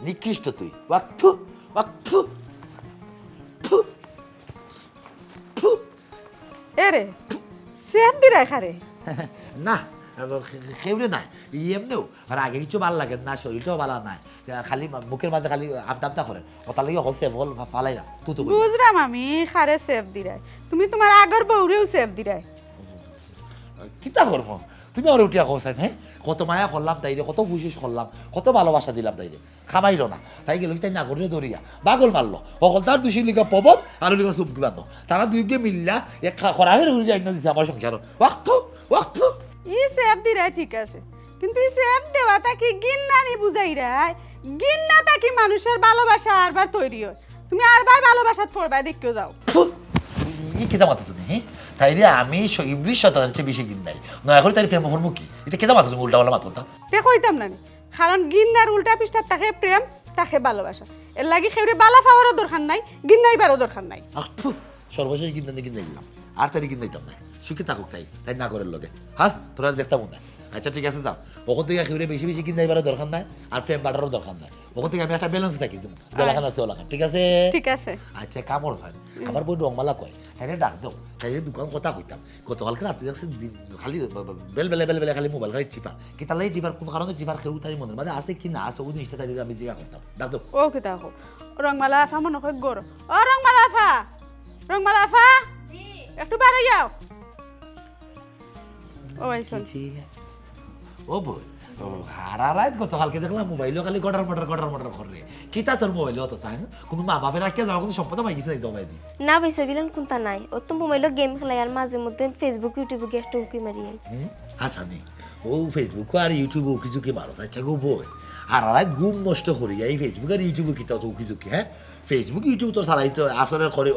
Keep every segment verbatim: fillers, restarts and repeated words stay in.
নিকৃষ্ট তুই। ওয়াক থু, ওয়াক থু, থু, থু। এরে, সেফ দিরায় খারে? না, খে-, খে-, খেউরে নাই। এমনেও, আর আগে কিছু ভালা লাগে না, শরীরটাও ভালা নাই। খালি মা-, মুখের মাঝে খালি আমতা আমতা করে। ওটার লাগি হকল সেফ হকল ফা-, ফালাই না। তু তু করি। বুঝলাম আমি, খারে সেফ দিরায়। তুমি তুমার আগর বউরেও সেফ দিরায়। কিতা করমু? তুমি আমারে উঠিয়া কও চাইন, হে? কত মায়া করলাম তাইরে, কত ফুসফুস করলাম, কত ভালোবাসা দিলাম তাইরে। খামাইলো না। তাই গেল কি তাই না করিয়া ধরিয়া। বাগল মারলো। হকলতার দুষী লিগা পবন, আর লিগা চুমকি বান্ধব। তারা দুইগে মিল্লা, এক খা-, খরাবের উল্টে আইনা দিছে আমার সংসার। ওয়াক থু, ওয়াক থু। ই সেফ দিরায় ঠিক আছে। কিন্তু ই সেফ দেওয়া তা কি গিন্নানি বুঝাইরায়? গিন্না তা কি মানুষের ভালোবাসা আরবার তৈরি হয়? তুমি আরবার ভালোবাসাত পড়বায় দেখিও যাও। থু, ই কিতা মাতো তুমি, হে? তাইরে আমি স-, ইবলিশ শয়তানের চেয়ে বেশি গিন্নাই। নয়া করি তাইরে প্রেম করমু কি? ইতা কিতা মাতো তুমি উল্টা পাল্টা মাতো তা? তে কইতাম না নি। কারণ গিন্নার উল্টা পৃষ্ঠাত থাকে প্রেম, থাকে ভালোবাসা। এর লাগি খেউরে ভালা পাওয়ারও দরকার নাই, গিন্নাইবারও দরকার নাই। আহ, থু, সর্বশেষ গিন্নানি গিন্নাই দিলাম। আর তাইরে গিন্নাইতাম না। সুখে থাকুক তাই, তাই না করার লগে। হ্যাঁ, তোরা দেখতাম না। আচ্ছা, ঠিক আছে, যাও। ওখান থেকে খেউরে বেশি বেশি গিন্নাইবারও দরকার নাই, আর প্রেম বাড়ারও দরকার নাই। ওখান থেকে আমি একটা ব্যালেন্স রাখি, যেলাখান আছে ওলাখান, ঠিক আছে? ঠিক আছে। আচ্ছা, কামড় খান। আমার বইন রংমালা কয়, তাইরে ডাক দাও, তাইরে দুখান কথা কইতাম। গতকালকে রাতে দেখছি দিন খালি ব-, ব-, বেল বেলে বেল বেলে খালি মোবাইল খালি টিপার। কিতার লাগি টিপার, কোন কারণে টিপার, খেউ তাইর মনর মাঝে আছে কি না আছে, ওই জিনিসটা তাইরে আমি জিজ্ঞাসা করতাম। ডাক দাও। ও কিতা কও? রংমালা আফা মনে হয় গর। ও রংমালা আফা! রংমালা আফা! জি। একটু বারো যাও। ও আইছইন। জি, জি। ও বইন, ও, হারা রাইত গতকালকে দেখলাম মোবাইলো খালি গটার মটার, গটার মটার করে। কিতা তোর মোবাইলো অত তাই? কোনো মা বাপে রাখিয়া যাওয়া, কোনো সম্পদ আমার গেছে নাই দমাই দি। না ভাইসাব, ইলান কুন্তা নাই। ও তো মোবাইলো গেম খেলাই আর মাঝে মধ্যে Facebook, YouTube-ও গিয়া একটা উকি মারি আই। হুম? হাছানি। ও Facebook-ও আর YouTube-ও উকি ঝুঁকি মারো, আচ্ছা গো বইন। হারা রাইত ঘুম নষ্ট করি, এই Facebook আর YouTube-ও কিতা অত উকি ঝুঁকি, হ্যাঁ? Facebook, YouTube তো চালাইতে হয়, আসরের করে,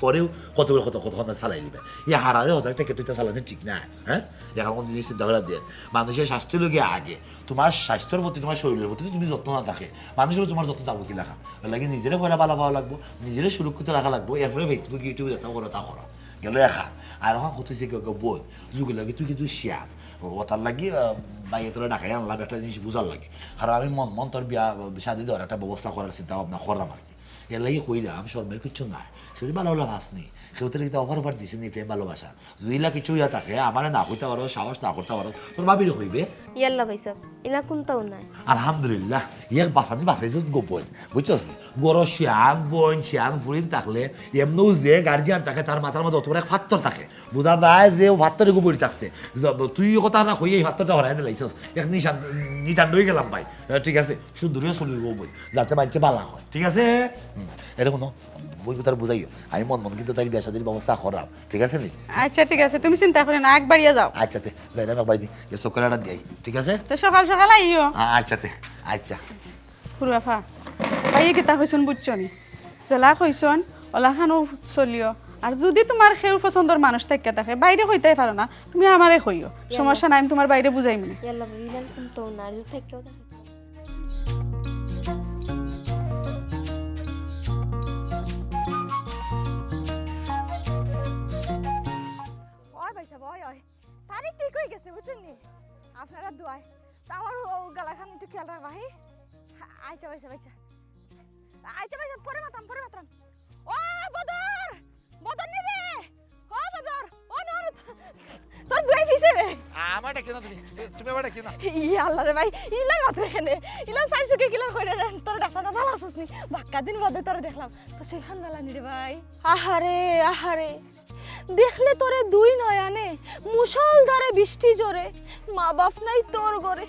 পরেও কত, কত, কতক্ষণ চালাই দিবে। ই হারারে হঠাৎ থেকে তুই তো চালানো ঠিক না, হ্যাঁ? এখন কোন জিনিস চিন্তা করে দিয়ে, মানুষের স্বাস্থ্য লগে আগে। তোমার স্বাস্থ্যর প্রতি, তোমার শরীরের প্রতি তুমি যত্ন না থাকে, মানুষের প্রতি তোমার যত্ন থাকবো কি লেখা? এর লাগি নিজেরে পয়লা ভালা পাওয়া লাগবো, নিজেরে সুরক্ষিত রাখা লাগবো, এরপরে Facebook, YouTube যেটা করো তা করো। গেল একা। আর এখন কত হইছে কেউ কেউ বই, যুগে লাগে তুই কিন্তু শিয়ান। ও তার লাগি, আহ, বাইরে তোরা ঢাকায় আনলাম একটা জিনিস বুঝার লাগি। কারণ আমি মন মন তোর বিয়া, শাদি দেওয়ার একটা ব্যবস্থা করার চিন্তা ভাবনা করলাম আর কি। এর লাগি কইলাম, শরমের কিচ্ছু নাই। শরীর ভালা অইলে বাঁচনি। কেউ তো লিখিতে অফার অফার দিছে নি প্রেম ভালোবাসা। যদি ইলা কিছু ইয়া থাকে, আমারে না কইতা পারো, সাহস না করতা পারো, তোর ভাবিরে কইবে। ইয়াল্লা ভাইসাব, ইলা কুন্তাও নাই। আলহামদুলিল্লাহ, এক বাঁচানি বাঁচাইছস গো বইন, বুঝছস নি? গরো শিয়ান বইন, শিয়ান ফুরিন থাকলে, এমনেও যে গার্জিয়ান থাকে, তার মাথার মধ্যে অত বড় এক ফাত্তর থাকে। বুঝা যায় যে ও ফাত্তরে গো বই থাকছে। য-, তুই কথা না কইয়া এই ফাত্তরটা হরাই দিলাইছস। এক নিশান, নিটান্ড হয়ে গেলাম ভাই। আহ, ঠিক আছে, সুন্দরী চলি গো বই, যাতে মানষে বালা হয়, ঠিক আছে? হুম, এটা কোনো বই কথা বুঝাইও। আমি মন মন কিন্তু তাই বিয়া শাদির ব্যবস্থা করাম, ঠিক আছে নি? আচ্ছা, ঠিক আছে, তুমি চিন্তা করিও না, একবার ইয়া যাও। আচ্ছা, তে, যাইলাম একবার দি, এ চক্কর একটা দিয়াই, ঠিক আছে? তো সকাল সকাল আইও। আ-, আচ্ছা, তে, আচ্ছা। হুরু আফা, ভাইয়ে কিতা কইছন বুঝছো নি? যেলা কইছন, ওলাখানও চলিও। আর যদি তোমার কেউ পছন্দর মানুষ থাকিয়া থাকে, বাইরে কইতাই পারো না, তুমি আমারে কইও। ইয়াল্লা। সমস্যা নাই, আমি তোমার বাইরে বুঝাইমু নে। ইয়াল্লা, ইলান কুন্তাও না, আর যদি থাকিও থাকে। ওই ভাইসাব, ওই, ওই। তারিখ ঠিক হয়ে গেছে, বুঝছইন নি? আপনারা দোয়ায়। তা আমার ও, ও গালাখান একটু খেয়াল রাখবা, হি? আচ্ছা, আচ্ছা, আচ্ছা। আচ্ছা, আচ্ছা, পরে মাতরাম, পরে মাতরাম। ও বদর! বদর নি রে! ও বদর! ও নর! তোর দুয়াই দিছে রে! আমারে ডাকিও না তুমি। তু-, তুমি আমারে ডাকিও না। ই আল্লাহ রে ভাই, ইলা মাতরে কেনে? ইলা চাইর চোখে কিলার কইরে রে? তোর ডাকতাম না, ভালা আছস নি? বাক্কা দিন বাদে তোরে দেখলাম। তোর শরীরখান ভালা নি রে ভাই? আহারে, আহারে। দেখলে তোরে দুই নয়নে, মুষলধারে বৃষ্টি ঝরে, মা বাপ নাই তোর ঘরে।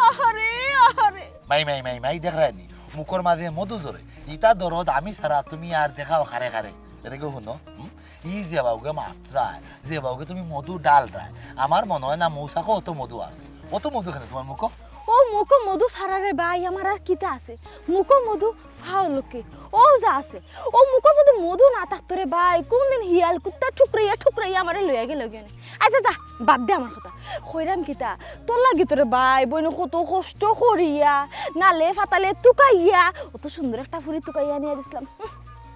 আহারে, আহারে। মাই, মাই, মাই, মাই, দেখরায় নি, মুখর মাঝে মধু ঝরে। ইতা দরদ আমি ছাড়া তুমি আর দেখাও কারে কারে। এরে গো হুনো, হুম? ই যে বাউগে মাতরায়, যে বাউগে তুমি মধু ঢালরায়, আমার মনে হয় না মৌসাকো অত মধু আছে। অত মধু কেনে তোমার মুখো? ও মুখো মধু ছাড়া রে ভাই, আমার আর কিতা আছে? মুখো মধু ফাও লোকে, ও যা আছে। ও মুখো যদি মধু না থাকতো রে ভাই, কোনদিন হিয়াল কুত্তা ঠুকরাইয়া ঠুকরাইয়া আমারে লইয়া গেল গেনে। আচ্ছা যা, বাদ দে আমার কথা। কইরাম কিতা, তোর লাগি তো রে ভাই, বইনে কত কষ্ট করিয়া, নালে ফাতালে তুকাইয়া, অত সুন্দর একটা ফুরি তুকাইয়া নিয়া দিছলাম। হুঁ,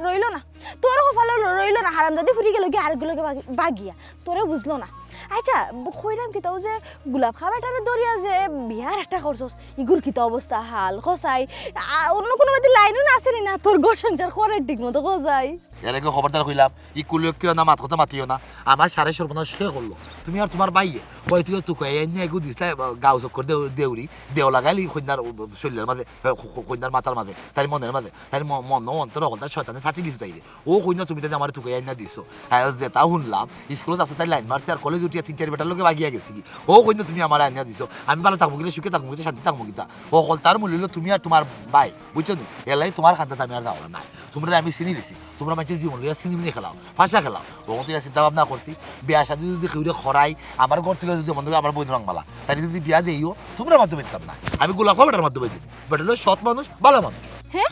রইলো না, তোর কপালো র-, রইলো না, হারামজাদি ফুরি গেল গিয়া আরেক লগে বাগি-, বাগিয়া। তোরে বুঝলো না। আচ্ছা, ব-, কইরাম কিতা, অউ যে গোলাপ খা বেটারে ধরিয়া যে বিয়ার একটা করছস, ইগুর কিতা অবস্থা হাল? কছাই, আ, অন্য কুনু বাদে লাইনও না আছে নি না, তোর ঘর সংসার করের ঠিক মতো কছাই। এর আগে খবরদার কইলাম, ই কুলক্ষী অইয়া মাত কথা মাতিও না। আমার সারা সর্বনাশ কে করলো। তুমি আর তুমার ভাইয়ে, কই তুই তুকাই আইন্না এগু দিছলা, গাউ চক্কর দেউ-, দেউরি, দেও লাগাইলি কইন্যার শরীরের মাঝে, এ, ক-, ক-, কইন্যার মাথার মাঝে, তাইর মনের মাঝে, তাইর ম-, মন অন্তর হকলতা শয়তানে ছাটি দিছে তাইরে। অউ কইন্যা তুমি তাইরে আমারে তুকাই আইন্না দিছো। হ্যাঁ, যেটা হুনলাম, স্কুলো আছে তাই লাইন মারছে আর কলেজ উঠিয়া তিন চাইর বেটার লগে বাগিয়া গেছে কি। অউ কইন্যা তুমি আমারে আইন্না দিছো। আমি ভালা থাকমু কিতা, সুখে থাকমু কিতা, শান্তি থাকমু কিতা? হকলতার মূল অইলো তুমি আর তুমার ভাই, বুঝছো নি? এরলাগি তুমার কান্দাত আমি আর যাওয়ার নাই। তুমরারে আমি চিনি লিছি, তুমরা মানষে জীবন লইয়া ছিনিমিনি খেলাও, ফাঁসা খেলাও। অখন তো ইয়া চিন্তা ভাবনা করছি, বিয়া শাদি যুদি কেউরে করাই, আমার ঘর থাকি যুদি মনে করি আমার বইন রংমালা, তাইলে যুদি বিয়া দেইও, তুমরার মাধ্যমে দিতাম না, আমি গোলাপ খা বেটার মাধ্যমে দিমু। বেটা অইলো সৎ মানুষ, ভালা মানুষ। হে?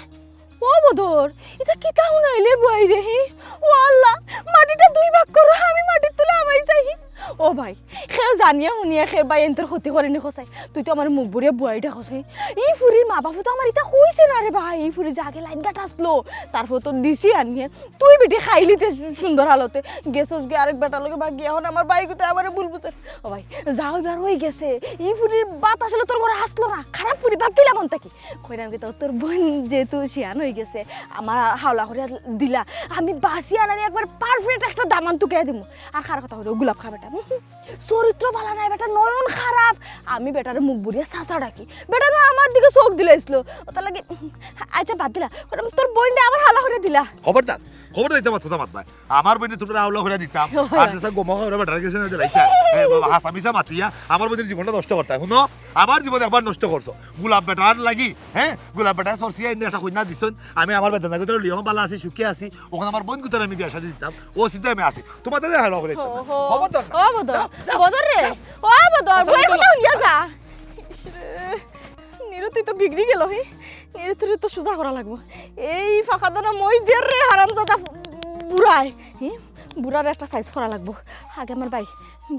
ও বদর, ইতা কিতা হুনাইলে বুয়াইরে, হি? ও আল্লাহ, মাটিটা দুই ভাগ করো, আমি মাটির তলে হামাই যাই, হি? ও ভাই, কেউ জানিয়া হুনিয়া কেউর ভাই এন্তর ক্ষতি করেনি কছাই। তুই তো আমার মুখ ভরিয়া বুয়াইটা কছাই। ই ফুরির মা বাপে তো আমার ইতা কইছে না রে ভাই। ই ফুরি যে আগে লাইন কাটা আসলো, তারপর তো দিছি আনিয়ে। তুই বেটি খাইলি তে সু-, সুন্দর হালতে। গেছস গিয়া আরেক বেটার লগে বাগি, অখন আমার ভাইগুতায় আমারে ভুল বুঝে। ও ভাই, যা অইবার অই গেছে। ই ফুরির বাত আসলে তোর ঘরে আসলো না। খারাপ ফুরি, বাদ দিলাম অন থাকি। কইরাম কিতা, তোর বইন যেহেতু শিয়ান অই গেছে, আমার হাওলা করিয়া দিলা। আমি বাছিয়া আনানি একবার perfect একটা দামান তুকাইয়া দিমু। আর কার কথা কইরে, গোলাপ খা বেটা। হুম, হুম। চরিত্র ভালা নায় বেটা, নয়ন খারাপ। আমি বেটারে মুখ ভরিয়া চাচা ডাকি। বেটা না আমার দিকে চোখ দিলাইছিল। অতার লাগি, আচ্ছা বাদ দিলা। কইরাম, তোর বইনরে আমার হাওলা করিয়া দিলা। খবরদার, খবরদার ইতা মাত কথা মাতবায়। আমার বইনরে তুমরারে হাওলা করিয়া দিতাম। আর যেসা গমা খাওয়া বেটার গেছে না দিলাইতা। এ বাবা, হাছা মিছা মাতিয়া আমার বইনর জীবনটা নষ্ট করতায়। হুনো, আমার জীবন একবার নষ্ট করছো। গোলাপ বেটার লাগি, হ্যাঁ? গোলাপ বেটায় চরসিয়া আইন্না একটা কইন্যা দিছইন। আমি আমার বেদনা গুতারে লইয়া ভালা আছি, সুখে আছি। অখন আমার বইনগুতারে আমি বিয়া শাদি দিতাম। অউ চিন্তায় আমি আছি। তুমার তাইলে হাওলা করিয়া দিতাম না। ও, ও। খবরদার না। ও বদর, যাও, যাও, বদর রে। যাও। ও বদর, আচ্ছা, বইর বলো। কথা হুনিয়া যা। ইস রে, নিরুতি তো বিগড়ি গেল, হে। নিরুতিরে তো সুজা করা লাগবো। এই ফাঁকা দানা মই দের রে হারামজাদা বুড়ায়। হে, বুড়ারে একটা size করা লাগবো। আগে আমার ভাই,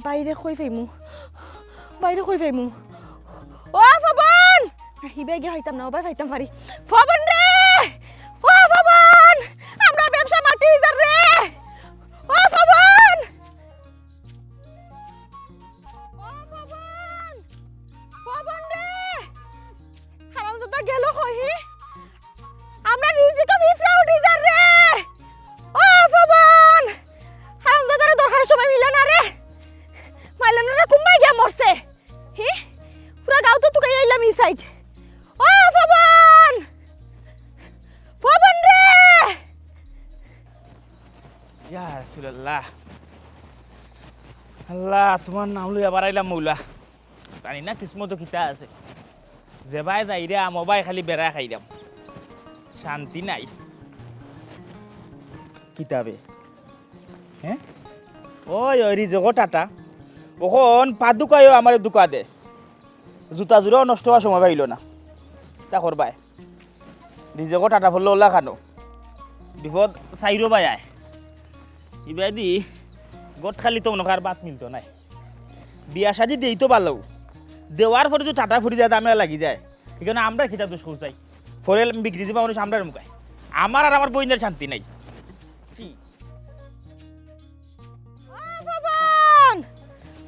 ভাইরে কই পাইমু? ভাইরে কই পাইমু? ও ফবন! হিবায় গিয়া পাইতাম না, অবায় পাইতাম পারি। ফবন রে! ও ফবন! আমরার ব্যবসা মাটি অই যার রে! ও ফবন! ও ফবন! ফবন রে! হারামজাদা গেল কই হি? আমরার রিজিকো পিঁপড়া উঠি যার রে! ও ফবন! হারামজাদারে দরকারর সময় মিলে না রে! মাইলে না রে, কুনবায় গিয়া মরছে? হি? পুরা গাউ তো তুকাই আইলাম ই side। ও ফবন! ফবন রে! ইয়া রাসূলুল্লাহ। আল্লাহ, তুমার নাম লইয়া বারাইলাম মৌলা। জানি না কিসমতো কিতা আছে। যেবায় যাইরাম, অবায় খালি বেড়া খাইরাম। শান্তি নাই। কিতাবে? হে? ওই, ওই, রিজেকর টাটা। অখন পা দুকাইও আমারে দুকা দে। জুতা জুড়াও নষ্ট অওয়ার সময় পাইলো না। কিতা করবায়? রিজেকর টাটা পড়লো অলা খানো। বিপদ চাইরোবায় আয়। ইবায়দি গট খালি তো মনো কয় আর বাত মিলতো নায়। বিয়া শাদি দেই তো ভালা। দেওয়ার পরে যুদি টাটা পড়ি যায়, ঝামেলা লাগি যায়। ইখানো আমরার কিতা দোষ কও চাই? পরে বিগড়ি যিবা মানুষ আমরার মুখায়। আমার আর আমার বইনর শান্তি নাই। ছি। ও ফবন!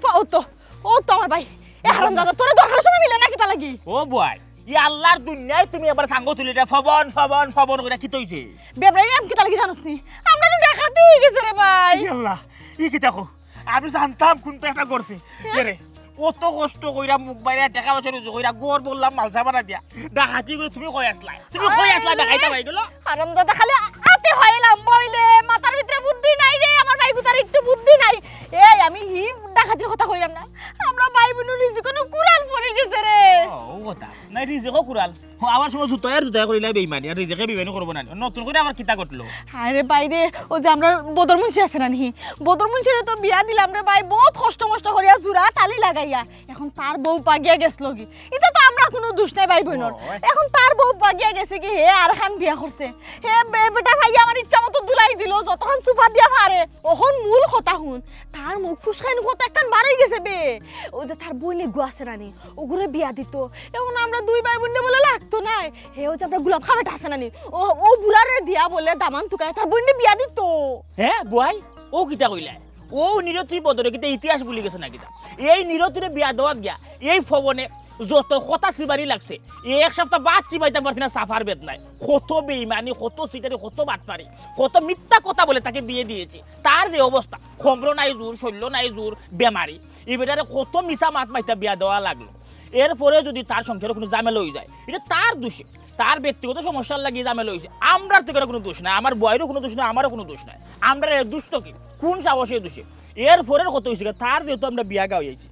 ফ-, ও তো, ও তো আমার ভাই। এ হারামজাদা, তোরে দরকারর সময় মিলে না কিতা লাগি? ও ভাই, ই আল্লার দুনিয়ায় তুমি আবার সাঙ্গ তুলিরা ফবন, ফবন, ফবন কইরা কিতা অইছে? বেবরাইরাম কিতা লাগি জানোস নি? আমরার তো ডাকাতি অই গেছে রে ভাই। ই আল্লাহ, ই কিতা কও? আমি জানতাম কুনতা একটা করছে। এরে, অত কষ্ট কইরা মুখ বাইরা টেকা পয়সা রুজি কইরা ঘর বললাম মালসা বানা দিয়া। ডাকাতি করি তুমি কই আছলায়? তুমি কই আছলায় ডাকাইতা ভাই গুলো? হারামজাদা খালি আতে পাইলাম বইলে, মাথার ভিতরে বুদ্ধি নাই রে, আমার ভাই গুতার একটু বুদ্ধি নাই। এই আমি হি ডাকাতির কথা কইরাম না। আমরা ভাই বইনর রিজিকো কুড়াল পড়ি গেছে রে। ও, ও কথা। না রিজিকো কুড়াল। হ, আবার সময় জুতায় আর জুতায় করিলাই বেইমানি, আর রিজিকে বেইমানি করবো না। নতুন করি আবার কিতা ঘটলো? আরে ভাই রে, অউ যে আমরার বদর মুন্সি আছে না নি? বদর মুন্সিরে তো বিয়া দিলাম রে ভাই, বউত কষ্ট মষ্ট করিয়া জুড়া তালি লাগাইয়া। এখন তার বউ বাগিয়া গেছলো গি। ইতা তো আমরার কুনু দুষ নাই ভাই বইনর। ও, ওই। এখন তার বউ বাগিয়া গেছে গি, হে আরখান বিয়া করছে। হে বে-, বেটা ভাইয়া আমার ইচ্ছা মতো দুলাই দিলো, যতখান সুফা দিয়া পারে। অখন মূল কথা হুন, তার মুখ ফুসকাইন কত একখান বার অই গেছে বে। অউ যে তার বইন এগু আছে না নি, অগুরে বিয়া দিতো। এখন আমরা দুই ভাই বইনরে বলে লাগতো নায়। হে অউ যে আমরার গোলাপ খা বেটা আছে না নি, অউ, অউ বুড়ারে দিয়া বলে দামান তুকাইয়া তার বইনরে বিয়া দিতো। হে, বুয়াই, অউ কিতা কইলায়? ও নিরতি বদরে কিতা ইতিহাস ভুলি গেছে না কিতা? এই নিরতিরে বিয়া দেওয়াত গিয়া এই ফবনে যত কথা চিবানি লাগছে, এই এক সপ্তাহ ভাত চিবাইতাম পারছি না সাফার বেদনায়। কত বেইমানি, কত চিটারি, কত বাটপারি, কত মিথ্যা কথা বলে তাকে বিয়ে দিয়েছে। তার যে অবস্থা, খম্র নাই জোর, শল্য নাই জোর, বেমারি, এই বেটারে কত মিছা মাত মাইতা বিয়া দেওয়া লাগলো। এরপরে যদি তার সংসারে কোনো ঝামেলা অইযায়, ইটা তার দোষে, তার ব্যক্তিগত সমস্যার লাগি ঝামেলা অইছে। আমরার তো এর কোনো দোষ নাই, আমার বউয়েরও কোনো দোষ নাই, আমারও কোনো দোষ নাই। আমরার এর দোষ তো কি? কোন সাহসে দোষে? এরপরের কথা অইছে কি, তার যেহেতু আমরা বিয়া গাওয়াইছি,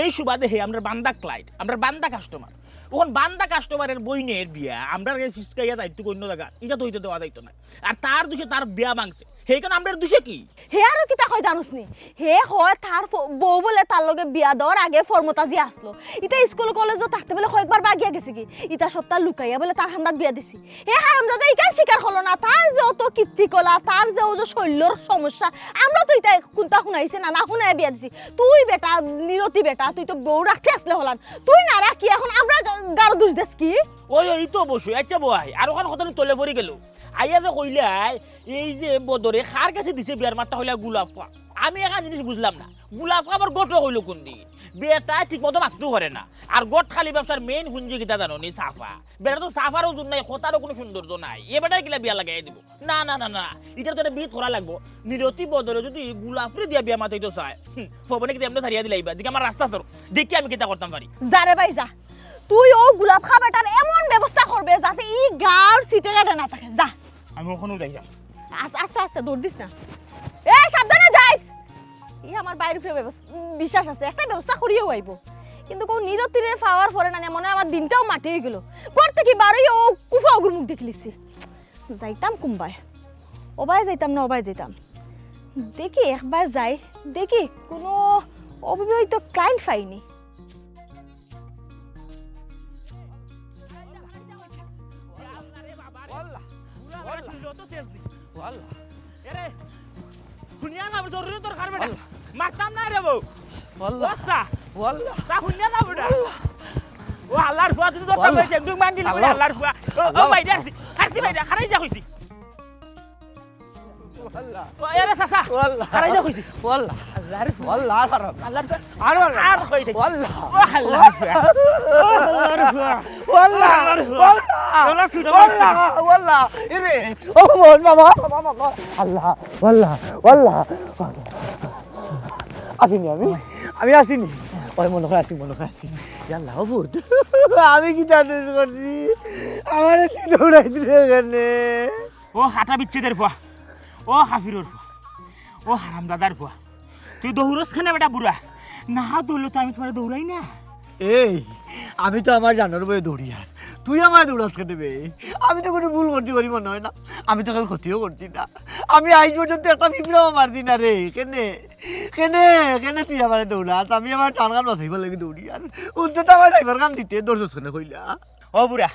এই সুবাদে হে আমরার বান্দা client, আমরার বান্দা customer। অখন বান্দা customer-এর বইনের বিয়া, আমরারে ফিসকাইয়া যাইতো অন্য জাগাত, ইটা তো অইতে দেওয়া যাইতো না। আর তার দোষে তার বিয়া ভাঙছে, হে কেন, আমরার দোষে কি? হে আরো কিতা কয় জানোস নি? হে কয় তার ফ-, বউ বলে তার লগে বিয়া দেওয়ার আগে ফর্মতাজি আসলো। ইতা স্কুল কলেজও থাকতে বলে কয়েকবার বাগিয়া গেছে কি? ইতা সবটা লুকাইয়া বলে তার হান্দাত বিয়া দিছি। হে হারামজাদা ইখান স্বীকার করলো না, তার যে অত কীর্তিকলা, তার যে অত শল্যর সমস্যা, আমরা তো ইতা কুন্তা হুনাইছে না, না হুনাইয়া বিয়া দিছি। তুই বেটা, নিরতি বেটা, তুই তো বউ রাখতে আসলে হলান, তুই না রাখি অখন আমরা গা-, গারো দোষ দেস কি? ওই, ওই তো অবশ্যই। আচ্ছা বয়, আর অখান কথা তলে পড়ি গেল। আইয়া যে কইলাই, এই যে বদরে কার কাছে দিছে বিয়ার মাতটা কইলা গোলাপ খা। আমি এখান জিনিস বুঝলাম না, গোলাপ খা আবার গটো কইলো কোন দিন? বেটা ঠিক মতো মাততেও পারে না, আর গট খালি ব্যবসার main পুঞ্জি কিতা জানো নি? সাফা। বেটা তো সাফারও জোর নাই, কথারও কোনো সৌন্দর্য নাই, এ বেটায় কিলা বিয়া লাগাই দিব? না, না, না, না, ইটার তো একটা বিহিত করা লাগবো। নিরতি বদরে যদি গোলাপরে দিয়া বিয়া মাতাইতো চায়, হুম, ফবনে কিতা এমনে ছাড়িয়া দিলাইবা? দেখি আমার রাস্তা সর, দেখি আমি কিতা করতাম পারি। যা রে ভাই যা, তুই ও গোলাপ খা বেটার এমন ব্যবস্থা করবে যাতে ই গাঁওর সিটে গাটে না থাকে। যা। আমি অখনও যাইরাম। আস-, আস্তে আস্তে দৌড় দিস না। এ, সাবধানে যাইস। ই আমার ভাইর উপরে ব্যবস-, উম, বিশ্বাস আছে, একটা ব্যবস্থা করিয়াউ আইবো। কিন্তু কও নিরতিরে পাওয়ার পরে না, মনে হয় আমার দিনটাও মাটি অই গেল। ঘর থাকি বারইয়া ও কুফা ওগুর মুখ দেখিলিছি। যাইতাম কুনবায়? ওবায় যাইতাম না ওবায় যাইতাম? দেখি একবার যাই, দেখি কোনো অবিবাহিত client পাইনি। ওয়াল্লাহ, ওয়াল্লাহ, ওয়াল্লাহ। এরে, হুনিয়া না, জরুরি দরকার বেটা। ওয়াল্লাহ। মারতাম না রে বউ। ওয়াল্লাহ। ও আচ্ছা। ওয়াল্লাহ। তা হুনিয়া না বেটা। ওয়াল্লাহ। ও আল্লাহর ফুয়া, তুই তো ওয়াল্লাহ। একটু মাঙ্গিল করে আল্লাহ। আল্লাহর ফুয়া। ও, ও আল্লাহ। বাইরে আসি। খাইছি বাইরে, খারাই যা কইছি। ওয়াল্লাহ। ও, এরে চাচা। ওয়াল্লাহ। খারাই যা কইছি। ওয়াল্লাহ। আল্লাহর ফুয়া। ওয়াল্লাহ, আর হারাম। আল্লাহর ফুয়া। আর হারাম। আর কই দেখি। ওয়াল্লাহ। ও আল্লাহর ফুয়া। ও আল্লাহর ফুয়া। ওয়াল্লাহ। আল্লাহর ফুয়া। ওয়াল্লাহ। ওলা ছুটো ওয়াল্লাহ। মারছে। ওয়াল্লাহ। এরে। ও মন মামা, মামা, মামা। আল্লাহ, ওয়াল্লাহ, ওয়াল্লাহ। আসিনি আমি, আমি আসিনি। ওই মনে হয় আসি, মনে হয় আসি। ইয়াল্লাহ, ও ভূত। আমি কিতা দোষ করছি? আমারে তুই দৌড়াই দিলে কেনে? ও হাটা বিচ্ছেদের ফুয়া, ও কাফিরর ফুয়া, ও হারামজাদার ফুয়া, তুই দৌড়স কেনে বেটা বুড়া? না দৌড়লে তো আমি তুমারে দৌড়াই না। এই, আমি তো আমার জানর ভয়ে দৌড়িয়ার, তুই আমারে দৌড়াস কেনে বে? আমি তো কুনু ভুল করছি করি মনে হয় না, আমি তো কুনু ক্ষতিও করছি না। আমি আইজ পর্যন্ত একটা পিঁপড়াও মারছি না রে। কেনে, কেনে, কেনে তুই আমারে দৌড়াস? আমি আমার জানখান বাঁচাইবার লাগি দৌড়িয়ার। উদ্ধারটা আমার ড্রাইভার খান দিতে দৌড়ছস কেনে কইলা? ও বুড়া,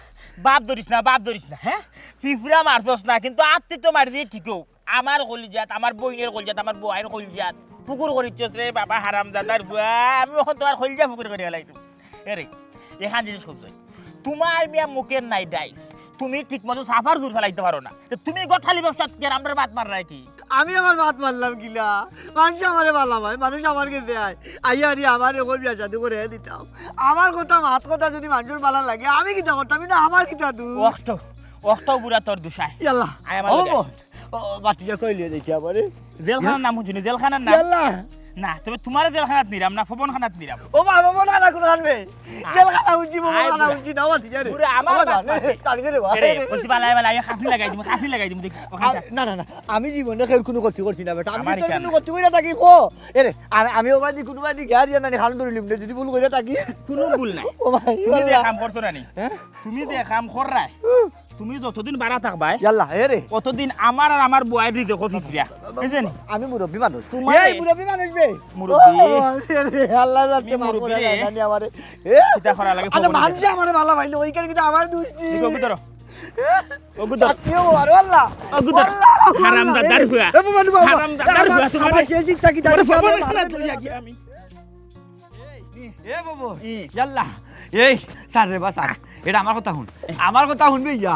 বাপ ধরিস না, বাপ ধরিস না, হ্যাঁ? পিঁপড়া মারছস না, কিন্তু আত্তি তো মারি দিয়ে ঠিকও। আমার কলিজাত, আমার বইনের কলিজাত, আমার বউয়ের কলিজাত ফুকুর করিচ্ছস রে বাবা, হারামজাদার ফুয়া। আমি অখন তুমার কলিজা ফুকুর করি ফালাইতাম। এরে, এখান জিনিস খুব জয়। তুমার মিয়া মুখের নাই ডাইস, তুমি ঠিক মতো সাফার জোর চালাইতে পারো না। তো তুমি গঠালি ব্যবসাত কি আর আমরার মাত মাররায় কি? আমি আমার মাত মারলাম কিলা? মানুষ আমারে ভালা পায়, মানুষ আমার গেছে আয়। আইয়া আরে আমারে কই বিয়া শাদি করে দিতাম। আমার কথা, মাত কথা যদি মানুষর ভালা লাগে, আমি কিতা করতাম? ইনো আমার কিতা দোষ? অখটাউ, অখটাউ বুড়া তোর দোষ আয়। ইয়াল্লা। আয় আমার ও লগে। বোন। ও, বাতিজা কইলে দেখি আমারে। জেলখানার নাম হুনছো নি, জেলখানার নাম। ইয়াল্লা। না, তবে তুমারে জেলখানাত নিরাম না, ফবনখানাত নিরাম। ও বাবা, ফবনখানা কোনখান বে? আ-, জেলখানা হুনছি, আয় ফবনখানা বুড়া। হুনছি না, বাতিজা রে। বুড়া, আমার বাবা, বাপ জানে, মারছে। তাড়ি দে রে বাবা। এরে, কইছি বালা, বালা, আমি কাফনি লাগাই দিমু, কাফনি লাগাই দিমু, দেখি, ওখান আ-, যা। না, না, না, আমি জীবনে কেউর কুনু ক্ষতি করছি না বেটা। আমি আমার কেউর এখান। কুনু ক্ষতি করি না থাকি, কো। এরে, আ-, আমি ওবায়দি কুনু বায়দি গিয়া রিয়া নানি খান ধরি লিমু, যদি ভুল করি থাকি। কুনু ভুল নাই। ও ভাই, তুমি যে ইয়াল্লা। কাম করছো না নি? হ্যাঁ? তুমি যে কাম কররায়, তুমি যতদিন বাড়া থাকবায়, ইয়াল্লা, এ রে। অতদিন আমার আর আমার বউয়ের রিজিকো ফিফড়া। বুঝছো নি? আমি মুরব্বি মানুষ। তুমারে এই মুরব্বি মানুষ বে। মুরব্বি। ও, এ রে, আল্লাহর রাস্তে তুমি মাফ মুরব্বি করে রে। দেন, জানি আমারে। এ? কিতা করা লাগে, আচ্ছা, ফবনে মানছে দেখো। আমারে ভালা পাইলো, ওইখানে কিন্তু আমার দোষ নেই। দেখো, ওগু ধরো। এ? ওগু ধরো। সত্যি ও, আরে আল্লাহ। ওগু ধরো। আল্লাহ, আল্লাহ, হারামজাদার এ, ফুয়া। এ, বাবা, বাবা। হারামজাদার ফুয়া, তুমারে, আরে, সে চিন্তা কি তুমারে তার ফবনে বাবা, খানা আরে, তুই আগে আমি। এ বাবু, ই। ইয়াল্লা, এই, ছাড় রে বা, ছাড়। এটা আমার কথা হুন। আমার কথা হুনবি, ইয়া।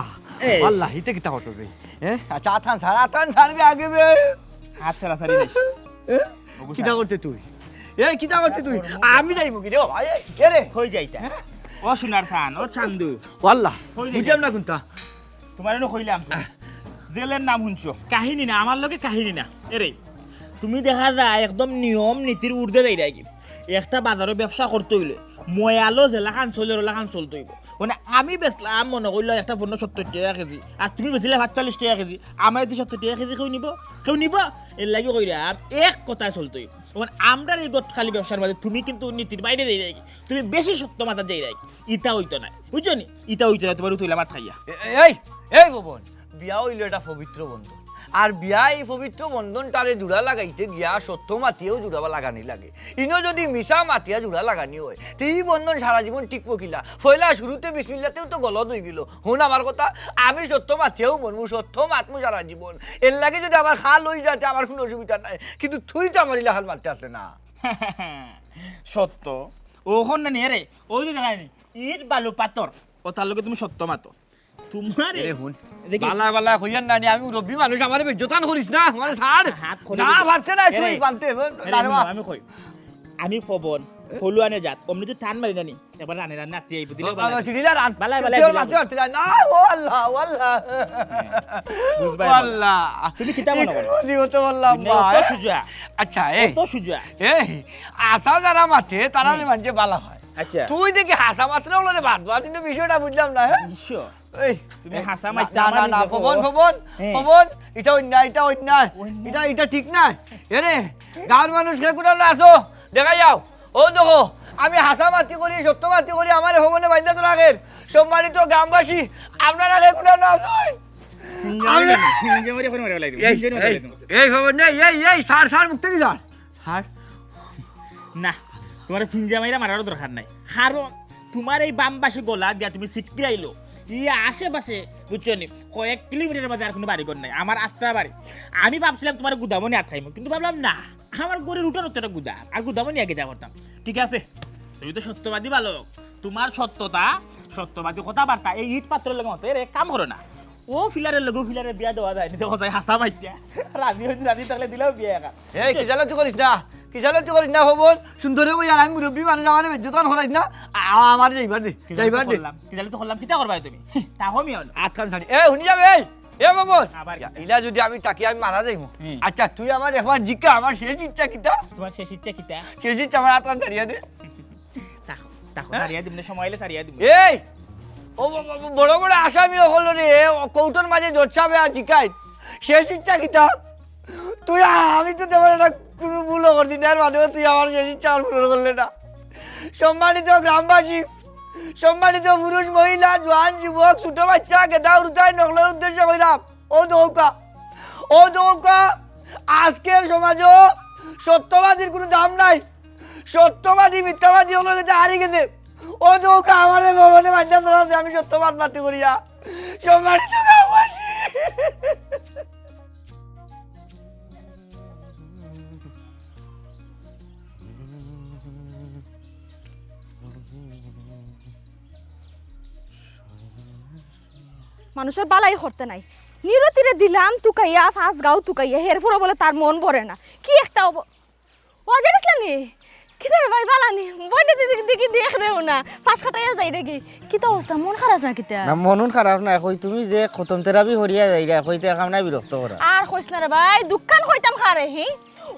এই। আল্লাহ, ইতে কিতা করছো বে? এ? আচ্ছা, আতান ছাড়, আতান ছাড়বি আগে বে। আচ্ছা, ছাড়ি নাই। এ? কিতা করতে তুই? এই, কিতা করতে তুই? আমি যাইমু কি রে? ভাই, এই, কে রে? কই যাইতা? ও সোনার খান, ও চান্দু। ওয়াল্লাহ, কই যাইতা? বুঝলাম না কুনটা। তুমারে নু কইলাম, জেলের নাম হুনছো। কাহিনী না, আমার লগে কাহিনী না। এরে, তুমি দেখা যায় একদম নিয়ম নীতির ঊর্ধ্বে যাইরায়গি। একটা বাজারো ব্যবসা করতে অইলে ময়ালো যেলাখান চলের ওলাখান চলতে অইবো। মানে আমি বেচলাম মনো করিলাও একটা পণ্য সত্তইর টেকা কেজি, আর তুমি বেচিলায় পাঁচচল্লিশ টেকা কেজি, আমারে দি সত্তইর টেকা কেজি কেউ নিবো? কেউ নিবো? এরলাগি কইরাম এক কথায় চলতে অইবো। মানে আমরার এই ঘটকালি ব্যবসার মাঝে তুমি কিন্তু নীতির বাইরে যাইরায়গি, তুমি বেশি সত্য মাতাত যাইরায়গি। ইতা অইতো নায়, বুঝছো নি? ইতা অইতো নায়, তুমার উতইলা মাত খাইয়া। এ-, এ-, এই, এই ভবন, বিয়া অইলো একটা পবিত্র বন্ধন। আর বিয়া এই পবিত্র বন্ধনটারে জুড়া লাগাইতে গিয়া সত্য মাতিয়াও জুড়া লাগানি লাগে। ইনো যদি মিছা মাতিয়া জুড়া লাগানি অয়, তে ই বন্ধন সারা জীবন টিকবো কিলা? পয়লা শুরুতে বিসমিল্লাতেউ তো গলদ অইগেলো। হুন আমার কথা, আমি সত্য মাতিয়াউ মরমু, সত্য মাতমু সারা জীবন। এরলাগি যদি আমার খাল অইযায় তে আমার কুনু অসুবিধা নাই, কিন্তু তুই তো আমার ইলাখান মাততে আছলে না। সত্য? অখন না নি রে, অউ যে দেখায়নি, ইট বালু পাথর, অতার লগে তুমি সত্য মাতো। তুমারে এরে হুন। দেখি। বালা বালা কইয়ার না নি, আমি মুরব্বি মানুষ, আমারে বেইজ্জতান করিস না, আমারে ছাড়। হাত খোলে না, দিবি। পারতে না, এরে, তুই পারতে, এরে, না রে বা। আমি কই, আমি পবন, হলুয়ানে জাত, অমনি তুই টান মারি না নি, একবার রানে রানে আত্তি আইবো, দিলে ও বালা বাবা, লাগে। সিরিলা রান। বালা, বালা, তুই ওর দিলে মাতে বালা। পারতে না। না, ও আল্লাহ, ও আল্লাহ। বুঝবায় ও বালা। আল্লাহ। তুমি কিতা মনো করো? কি করবো, দিও তো আল্লাহ, দুনিয়া ভাই। অত সুজা। আচ্ছা, এই। অত সুজা। এই, হাছা যারা মাতে, তারারে হুম। মানষে বালা পায়। আচ্ছা। তুই দেখি হাছা মাতরে অগুরে বাদ দেওয়া, কিন্তু বিষয়টা বুঝলাম না, হ্যাঁ? বুঝছো? এই, তুমি এই, হাছা না, মারতে না, আমার না, না, নিজে পবন, কও। পবন, হ্যাঁ। পবন, ইটা অন্যায়, ইটা অন্যায়। অন্যায়? ইটা, ইটা ঠিক নায়। এরে, গাঁওর মানুষ কে কুনানো আছো? দেখাই যাও। অউ দেখো, আমি হাছা মাতি করি, সত্য মাতি করি, আমারে পবনে বাইন্দা তো রাখের। সম্মানিত গ্রামবাসী, আপনারা কে কুনানো আছো? ফিঞ্জা মারি, ফিঞ্জা মারি এখন মারি ফেলাই দিমু। এই, ফিঞ্জা মারি এই, ফেলাই দিমু। এই পবন, এই, এই, এই, ছাড়, ছাড়, মুক্তি দিলাম। ছাড়। না, তুমারে ফিঞ্জা মাইরা মারারও দরকার নাই, কারণ তুমার এই বাম পাশে গলা দিয়া তুমি ছিটকিরাইলো, ই আশেপাশে, বুঝছো নি, কয়েক কিলোমিটারের মাঝে আর কুনু বাড়িঘর নাই, আমার আত্রা বাড়ি। আমি ভাবছিলাম তুমারে গুদামো নি আটকাইমু, কিন্তু ভাবলাম না, আমার ঘরর উঠানো তো একটা গুদাম, আর গুদামো নি আগে যা করতাম। ঠিক আছে, তুমি তো সত্যবাদী বালক, তুমার সত্যতা, সত্যবাদী কথাবার্তা, এই ইট পাথরর লগে মতো, এর এক কাম করো না, অউ ফিলারের লগে অউ ফিলারের বিয়া দেওয়া যায় নি, দেখো যায় হাছা মাতিয়া। রাজি অইতে রাজি থাকলে দিলাও বিয়া একা। এই, খিজালাতি করিস না, খিজালাতি করিস না, পবন। সুন্দরে বই আর আমি মুরব্বি মানুষ, আমারে বেইজ্জতান করাইস না। আ-, আমারে যাইবার দে, যাইবার দে। কিতা করলাম? কিতা করলাম? কিতা করবায় তুমি? তাহো মিয়া অনো। আতখান ছাড়ি। এ, হুনি যাবে, এই। এ, পবন। আবার ইয়া, কিতা? ইলা যদি আমি থাকি, আমি মারা যাইমু। হুম। আচ্ছা, তুই আমারে একবার জিকা, আমার শেষ ইচ্ছা কিতা? তুমার শেষ ইচ্ছা কিতা? শেষ ইচ্ছা আমার আতখান ছাড়িয়া দে। তাকো, তাকো, হ্যাঁ? ছাড়িয়া দিমু নে, সময় অইলে ছাড়িয়া দিমু। এই! ও ব-, ব-, ব-, বড় বড় আসামি অকলরে, ও কোর্টর মাঝে জজ সাবে আর জিকাইন। শেষ ইচ্ছা কিতা? তুই আ-, আমি তো তেমন একটা কুনু ভুলও করছি না, এর মাঝেও তুই আমার শেষ ইচ্ছা আর পূরণ করলে না। সম্মানিত গ্রামবাসী, সম্মানিত পুরুষ, মহিলা, জোয়ান, যুবক, ছোট বাচ্চা, গেদা, উরুতাই, নকলর উদ্দেশ্যে কইলাম, অউ দেখউক্কা, অউ দেখউক্কা, আজকের সমাজো সত্যবাদীর কুনু দাম নাই। সত্যবাদী মিথ্যাবাদী অকলর গেছে হারি গেছে। অউ দেখউক্কা, আমারে ভবনে বাইন্দা ধরা আছে, আমি সত্যবাদ মাতি করিয়া। সম্মানিত গ্রামবাসী। মানুষর বালাই করতে নাই। নিরতিরে দিলাম তুকাইয়া, পাঁচ গাঁও তুকাইয়া, এরপরও বলে তার মন ভরে না। কি একটা অব-, ও, জানিস না নি? কিতা রে ভাই, বালা নি? বইনে দিদি দেখি দেখ রেও না। পাশ কাটাইয়া যাই রে কি? কিতা অবস্থা? মন খারাপ না কিতা? না, মন খারাপ না। কই তুমি যে খতম তেরাবি করিয়া যাইরা, কইতে কাম নাই বিরক্ত করা। আর কইস না রে ভাই, দুঃখান কইতাম কারে, হি?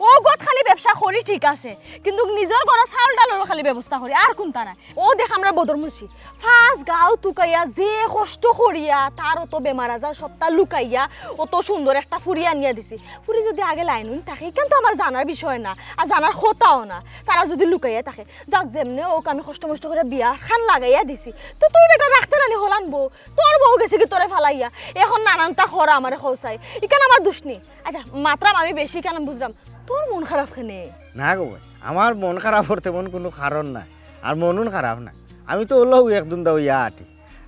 অউ ঘটকালি ব্যবসা করি ঠিক আছে, কিন্তু নিজর ঘরো চাউল ডালরও খালি ব্যবস্থা করি, আর কুনতা নাই। অউ দেখ আমরার বদর মুন্সি, পাঁচ গাঁও তুকাইয়া যে কষ্ট করিয়া তার অত বেমার আজার সবটা লুকাইয়া অত সুন্দর একটা ফুরি আনিয়া দিছি। ফুরি যদি আগে লাইন অইন থাকে, ইখান তো আমার জানার বিষয় না, আর জানার কথাও না। তারা যদি লুকাইয়া থাকে, যাক, যেমনে অউক আমি কষ্ট মষ্ট করিয়া বিয়া খান লাগাইয়া দিছি, তো তুই বেটা রাখতে নানি হলান বউ, তোর বউ গেছে কি তোরে ফালাইয়া? এখন নানানতা করা আমারে কও চাই, ইখান আমার দুষ নি। আচ্ছা, মাতরাম আমি বেশি, কেন বুঝরাম। তোর মন খারাপ কেনে? না গো ভাই, আমার মন খারাপর তেমন কুনু কারণ নাই, আর মনও খারাপ নাই। আমি তো অলাউ একদিন দাও ইয়া আটি।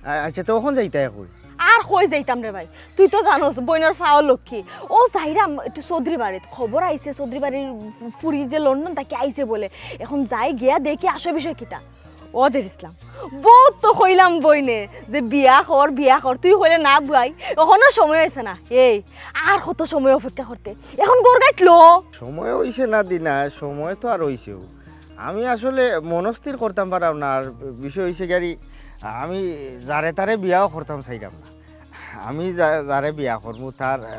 আ-, আচ্ছা, তো অখন যাইতায় কই? আর কই যাইতাম রে ভাই, তুই তো জানোস বইনর ফাও লক্ষ্মী। অউ যাইরাম একটু চৌধুরী বাড়িত, খবর আইছে চৌধুরী বাড়ির ফুরি যে লন্ডন থাকি আইছে বলে। এখন যাই গিয়া দেখি আসল বিষয় কিতা। ও জের ইসলাম, বউত তো কইলাম বইনে যে বিয়া কর, বিয়া কর, তুই কইলে না বুয়াই, অখনো সময় অইছে না। এই, আর কত সময় অপেক্ষা করতে? অখন ঘর গাইট ল। সময় অইছে না দি না, সময় তো আর অইছেউ। আমি আসলে মনস্থির করতাম পারাম না, আর বিষয় অইছে গিয়ারি, আমি যারে তারে বিয়াও করতাম চাইরাম না। আমি যা-, যারে বিয়া করমু, তার, আহ,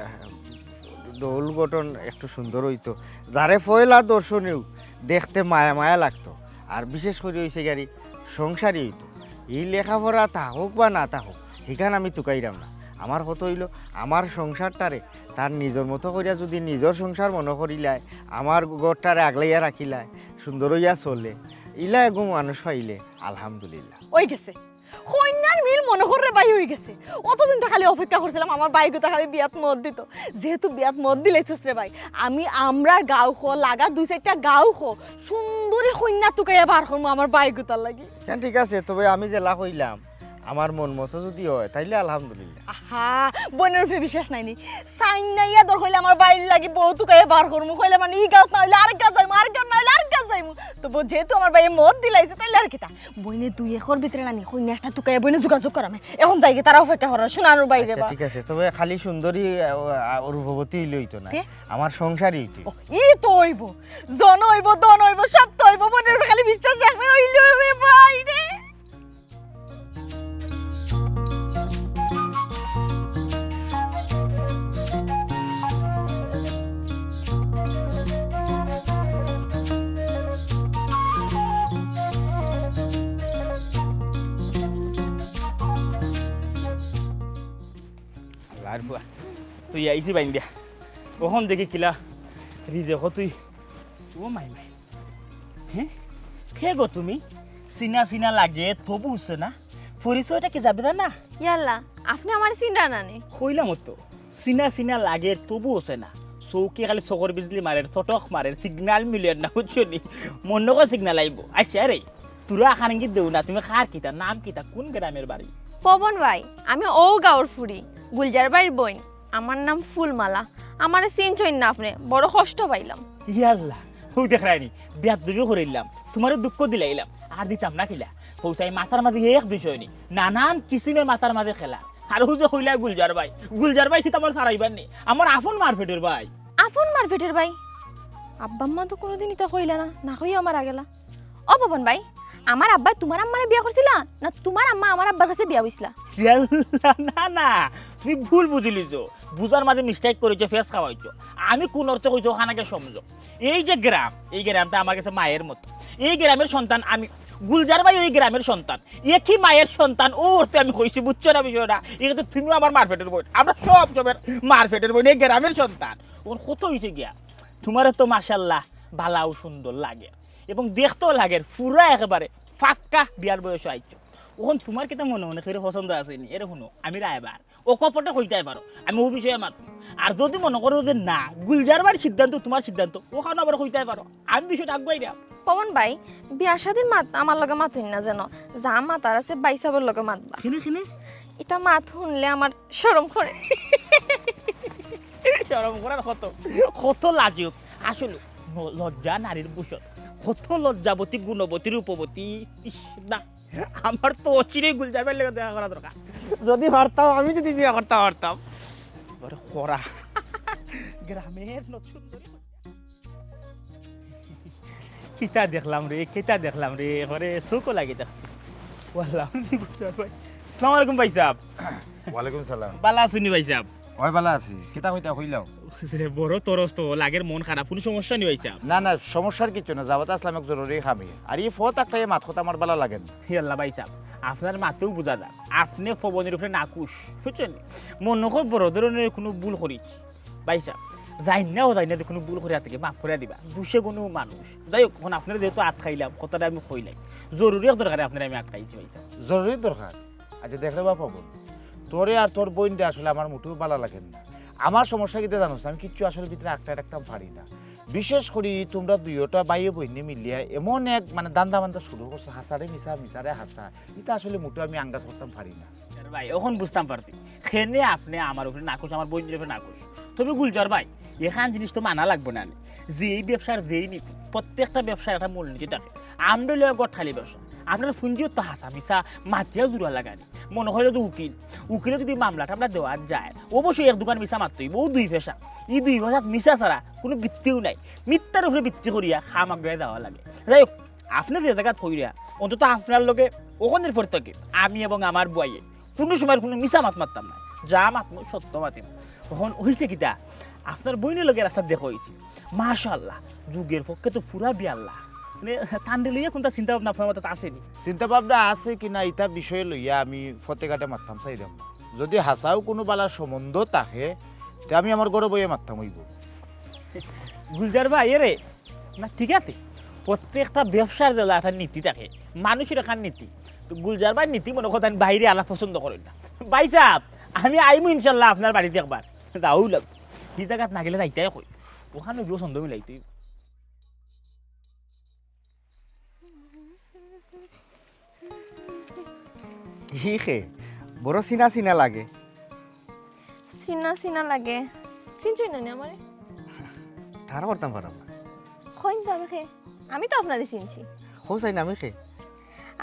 ডৌল গঠন একটু সুন্দর অইতো, যারে পয়লা দর্শনেউ দেখতে মায়া মায়া লাগতো, আর বিশেষ করি অইছে গিয়ারি সংসারী অইতো। ই লেখাপড়া থাকউক বা না থাকউক, হিখান আমি তুকাইরাম না। আমার কথা অইলো, আমার সংসারটারে তার নিজর মতো করিয়া যুদি নিজর সংসার মনো করিলায়, আমার ঘরটারে আগলাইয়া রাখিলায়, সুন্দর অইয়া চলে, ইলা এগু মানুষ পাইলে আলহামদুলিল্লাহ। অই গেছে। কইন্যার মিল মনো কর রে ভাই অই গেছে। অতদিন তো খালি অপেক্ষা করছিলাম আমার ভাইগুতা খালি বিয়াত মত দিতো। যেহেতু বিয়াত মত দিলাইছস রে ভাই, আমি আমরার গাঁও খ, লাগা দুই চাইরটা গাঁও খ, সুন্দরী কইন্যা তুকাইয়া বার করমু আমার ভাইগুতার লাগি। হ্যাঁ, ঠিক আছে, তবে আমি যেলা কইলাম, আমার মন মতো যুদি অয়, তাইলে আলহামদুলিল্লাহ। আহা, বইনর উপরে বিশ্বাস নাই নি? চাইন্নাইয়া ধর কইলে আমার ভাইর লাগি বউ তুকাইয়া বার করমু, কইলে মানে ই গাঁওত না অইলে আরেক গাঁওত যাইমু, আরেক গাঁওত না অইলে আরেক গাঁওত যাইমু। তবে যেহেতু আমার ভাইয়ে মত দিলাইছে, তাইলে আর কিতা? বইনে দুই একর ভিতরে নানি, কইন্যা একটা তুকাইয়া বইনে যোগাযোগ করামে। অখন যাইগি, তারা অপেক্ষা করার, সোনার ভাই রে আচ্ছা, বা। ঠিক আছে, তবে খালি সুন্দরী, আ, আ, রূপবতী অইলে অইতো না। কে? আমার সংসারী অইতো। ও, ই তো অইবো। জন অইবো, ধন অইবো, সব তো অইবো। বইনর উপরে খালি বিশ্বাস রাখবে, অইলো রে ভাই রে। আল্লাহর ফুয়া, তুই আইছি বাইন দিয়া। অখন দেখি কিলা রি দেখো তুই। ও মাই মাই। হ্যাঁ? কে গো তুমি? চিনা চিনা লাগে, তবু অইছে না। পরিচয়টা কি যাবে না? ইয়াল্লা, আপনে আমারে চিনরা না নি? কইলাম তো, চিনা চিনা লাগে, তবু অইছে না। চউখে খালি চকর বিজলি মারের, চটক মারের, signal মিলের না, বুঝছো নি? মনো কয় signal আইবো। আচ্ছা রে, তোরা আখান ইঙ্গিত দেও না, তুমি কার কিতা, নাম কিতা, কোন গ্রামের বাড়ি? পবন ভাই, আমি অউ গাঁওর ফুড়ি, গুলজার ভাইর বইন। আমার নাম ফুলমালা। আমারে চিনছইন না আপনে, বড় কষ্ট পাইলাম। ইয়াল্লা, হউ দেখরায়নি, বেয়াদবি করিলাম, তুমারে দুঃখ দিলাইলাম, আর দিতাম না কিলা। হউ চাই মাথার মাঝে এক বিষয় নি, নানান কিসিমে মাথার মাঝে খেলা। আর হউ যে কইলা গুলজার ভাই, গুলজার ভাই কিতা আমার ছাড়াইবার নি, আমার আপন মারফেটের ভাই। আপন মারফেটের ভাই? আব্বা আম্মা তো কোনোদিন ইতা কইলা না, না কইয়া মারা গেলা। ও পবন ভাই, আমার আব্বায় তুমার আম্মারে বিয়া করছিলা না তুমার আম্মা আমার আব্বার কাছে বিয়া বইছলা? ইয়াল্লা, না, না, তুমি ভুল বুঝিলিছো, বুঝার মাঝে mistake করিছো, ফেস খাওয়াইছো। আমি কোন অর্থে কইছি, অখান আগে সমঝো। এই যে গ্রাম, এই গ্রামটা আমার কাছে মায়ের মতো। এই গ্রামের সন্তান আমি, গুলজার ভাই ওই গ্রামের সন্তান, একই মায়ের সন্তান, অউ অর্থে আমি কইছি, বুঝছো না বিষয়টা? এখানে তুমিও আমার মারফেটের বইন, আমরা সব সবের মারফেটের বইন, এই গ্রামের সন্তান। অখন কত অইছে গিয়া, তুমারে তো মাশাআল্লাহ বালাউ সুন্দর লাগে এবং দেখতেও লাগে পুরা একেবারে পাক্কা বিয়ার বয়সে আইছো। অখন তুমার কিতা মনে মনে কেউরে পছন্দ আছে নি? এরে হুনো, আমি রায়বার, অকপটে কইতায় পারো, আমি অউ বিষয়ে মাত। আর যুদি মনে করো যে না, গুলজার ভাইর সিদ্ধান্ত তুমার সিদ্ধান্ত, অখানও আবার কইতায় পারো, আমি বিষয়টা আগুয়াইরাম। পবন ভাই, বিয়া শাদির মাত আমার লগে মাতইন না যেন, যা মাতার আছে ভাইসাবর লগে মাতবা। কেনে, কেনে? ইতা মাত হুনলে আমার শরম করে। শরম করার কত, কত লাজুক। আসলে ন-, লজ্জা নারীর ভূষণ। কত লজ্জাবতী, গুণবতী, রূপবতী। ইস, না, আমার তো অচিরেই গুলজার ভাইর লগে দেখা করা দরকার। যুদি পারতাম, আমি যুদি বিয়া করতাম পারতাম। বড় খরা। গ্রামের নতুন সুন্দরী। কিতা দেখলাম রে, কিতা দেখলাম রে, এবারে চউখও লাগি দেখছি। ওয়াল্লাহ, আমি বুঝতে পারবো। আসসালামু আলাইকুম ভাইসাব। ওয়ালাইকুম সালাম। বালা আছইন নি ভাইসাব? অয় বালা আছি। কিতা কইতা কইলাও? বড় তরস তো, লাগের মন খারাপ। কুনু সমস্যা নি ভাইসাব? না, না, সমস্যার কিচ্ছু না। যাওয়াত আছলাম এক জরুরি কামে। আর ই পথ আটকাইয়া মাত কথা আমার বালা লাগে না। ইয়াল্লা ভাইসাব, আপনার মাতেউ বুঝা যার। আপনে পবনর উপরে নাখুশ, বুঝছইন নি? মনো কয় বড় ধরনের কুনু ভুল করিছি। ভাইসাব, জানি না, ও জানি না যে কুনু ভুল করিয়া থাকি, মাফ করিয়া দিবা। দুষে গুণেও মানুষ। যাই হউক, অখন আপনারে যেহেতু আটকাইলাম, কথাটা আমি কইলাই। জরুরি এক দরকারে আপনারে আমি আটকাইছি, ভাইসাব। জরুরি দরকার? আচ্ছা, দেখ রে বা পবন, তোরে আর তোর বইনরে আসলে আমার মোটেও বালা লাগে না। আমার সমস্যা কিতা জানোস না? আমি কিচ্ছু আসলে ভিতরে আটকাই রাখতাম পারি না। বিশেষ করি তুমরা দুইওটা ভাইয়ে বইনে মিলিয়া এমন এক, মানে, ধান্দা বান্দা শুরু করছো, হাছারে মিছা, মিছারে হাছা। ইতা আসলে মোটেও আমি আন্দাজ করতাম পারি না। আরে ভাই, অখন বুঝতাম পারছি, কেনে আপনে আমার উপরে নাখুশ, আমার বইনর উপরে নাখুশ। তবে গুলজার ভাই, এখান জিনিস তো মানা লাগবো না নি, যে এই ব্যবসার যেই নীতি, প্রত্যেকটা ব্যবসার একটা মূলনীতি থাকে। আমরা অইলো এক গটখালি ব্যবসা, আপনার পুঞ্জিও তো হাছা, মিছা মাতিয়া জুড়া লাগানি। মনো করইন তো উকিল, উকিলে যদি মামলা টামলা দেওয়াত যায়, অবশ্যই এক দুখান মিছা মাততো অইবো, অউ দুই পয়সা। ই দুই পয়সাত মিছা ছাড়া কুনু ভিত্তিও নাই। মিথ্যার উপরে ভিত্তি করিয়া কাম আগুয়াই যাওয়া লাগে। যাই হোক, আপনে যে জাগাত কইরা, অন্তত আপনার লগে অখনর পর থাকি আমি এবং আমার বউয়ে কুনু সময় কুনু মিছা মাত মাততাম না, যা মাতমু সত্য মাতিমু। অখন অইছে কিতা, আপনার বইনর লগে রাস্তাত দেখা অইছে, মাশাআল্লাহ, যুগর পক্ষে তো পুরা বিয়াল্লা। মানে, তানরে লইয়া কুনতা চিন্তা ভাবনা আপনার মাথাত আছে নি? চিন্তা ভাবনা আছে কি না, ইতা বিষয় লইয়া আমি পথে ঘাটে মাততাম চাইরাম না। যদি হাছাউ কুনু বালা সম্বন্ধ থাকে, তে আমি আমার ঘরো বইয়া মাততাম অইবো। গুলজার ভাই, এরে, না, ঠিক আছে, প্রত্যেকটা ব্যবসার যেলা একটা নীতি থাকে, মানুষর একখান নীতি। তো গুলজার ভাইর নীতি মনে করইন বাইরে আলা পছন্দ করইন না। ভাইসাব, আমি আইমু ইনশাল্লাহ আপনার বাড়িত একবার। যাওউ লাগবো। হি জাগাত না গেলে যাইতায় কই। অখানো গিয়া ছন্দ মিলাইতে অইবো। হি কে, বড় চিনা চিনা লাগে। চিনা চিনা লাগে। চিনছইন না নি আমারে? ঠার করতাম পারলাম না। কইন তো আমি কে? আমি তো আপনারে চিনছি। কও চাইন আমি কে?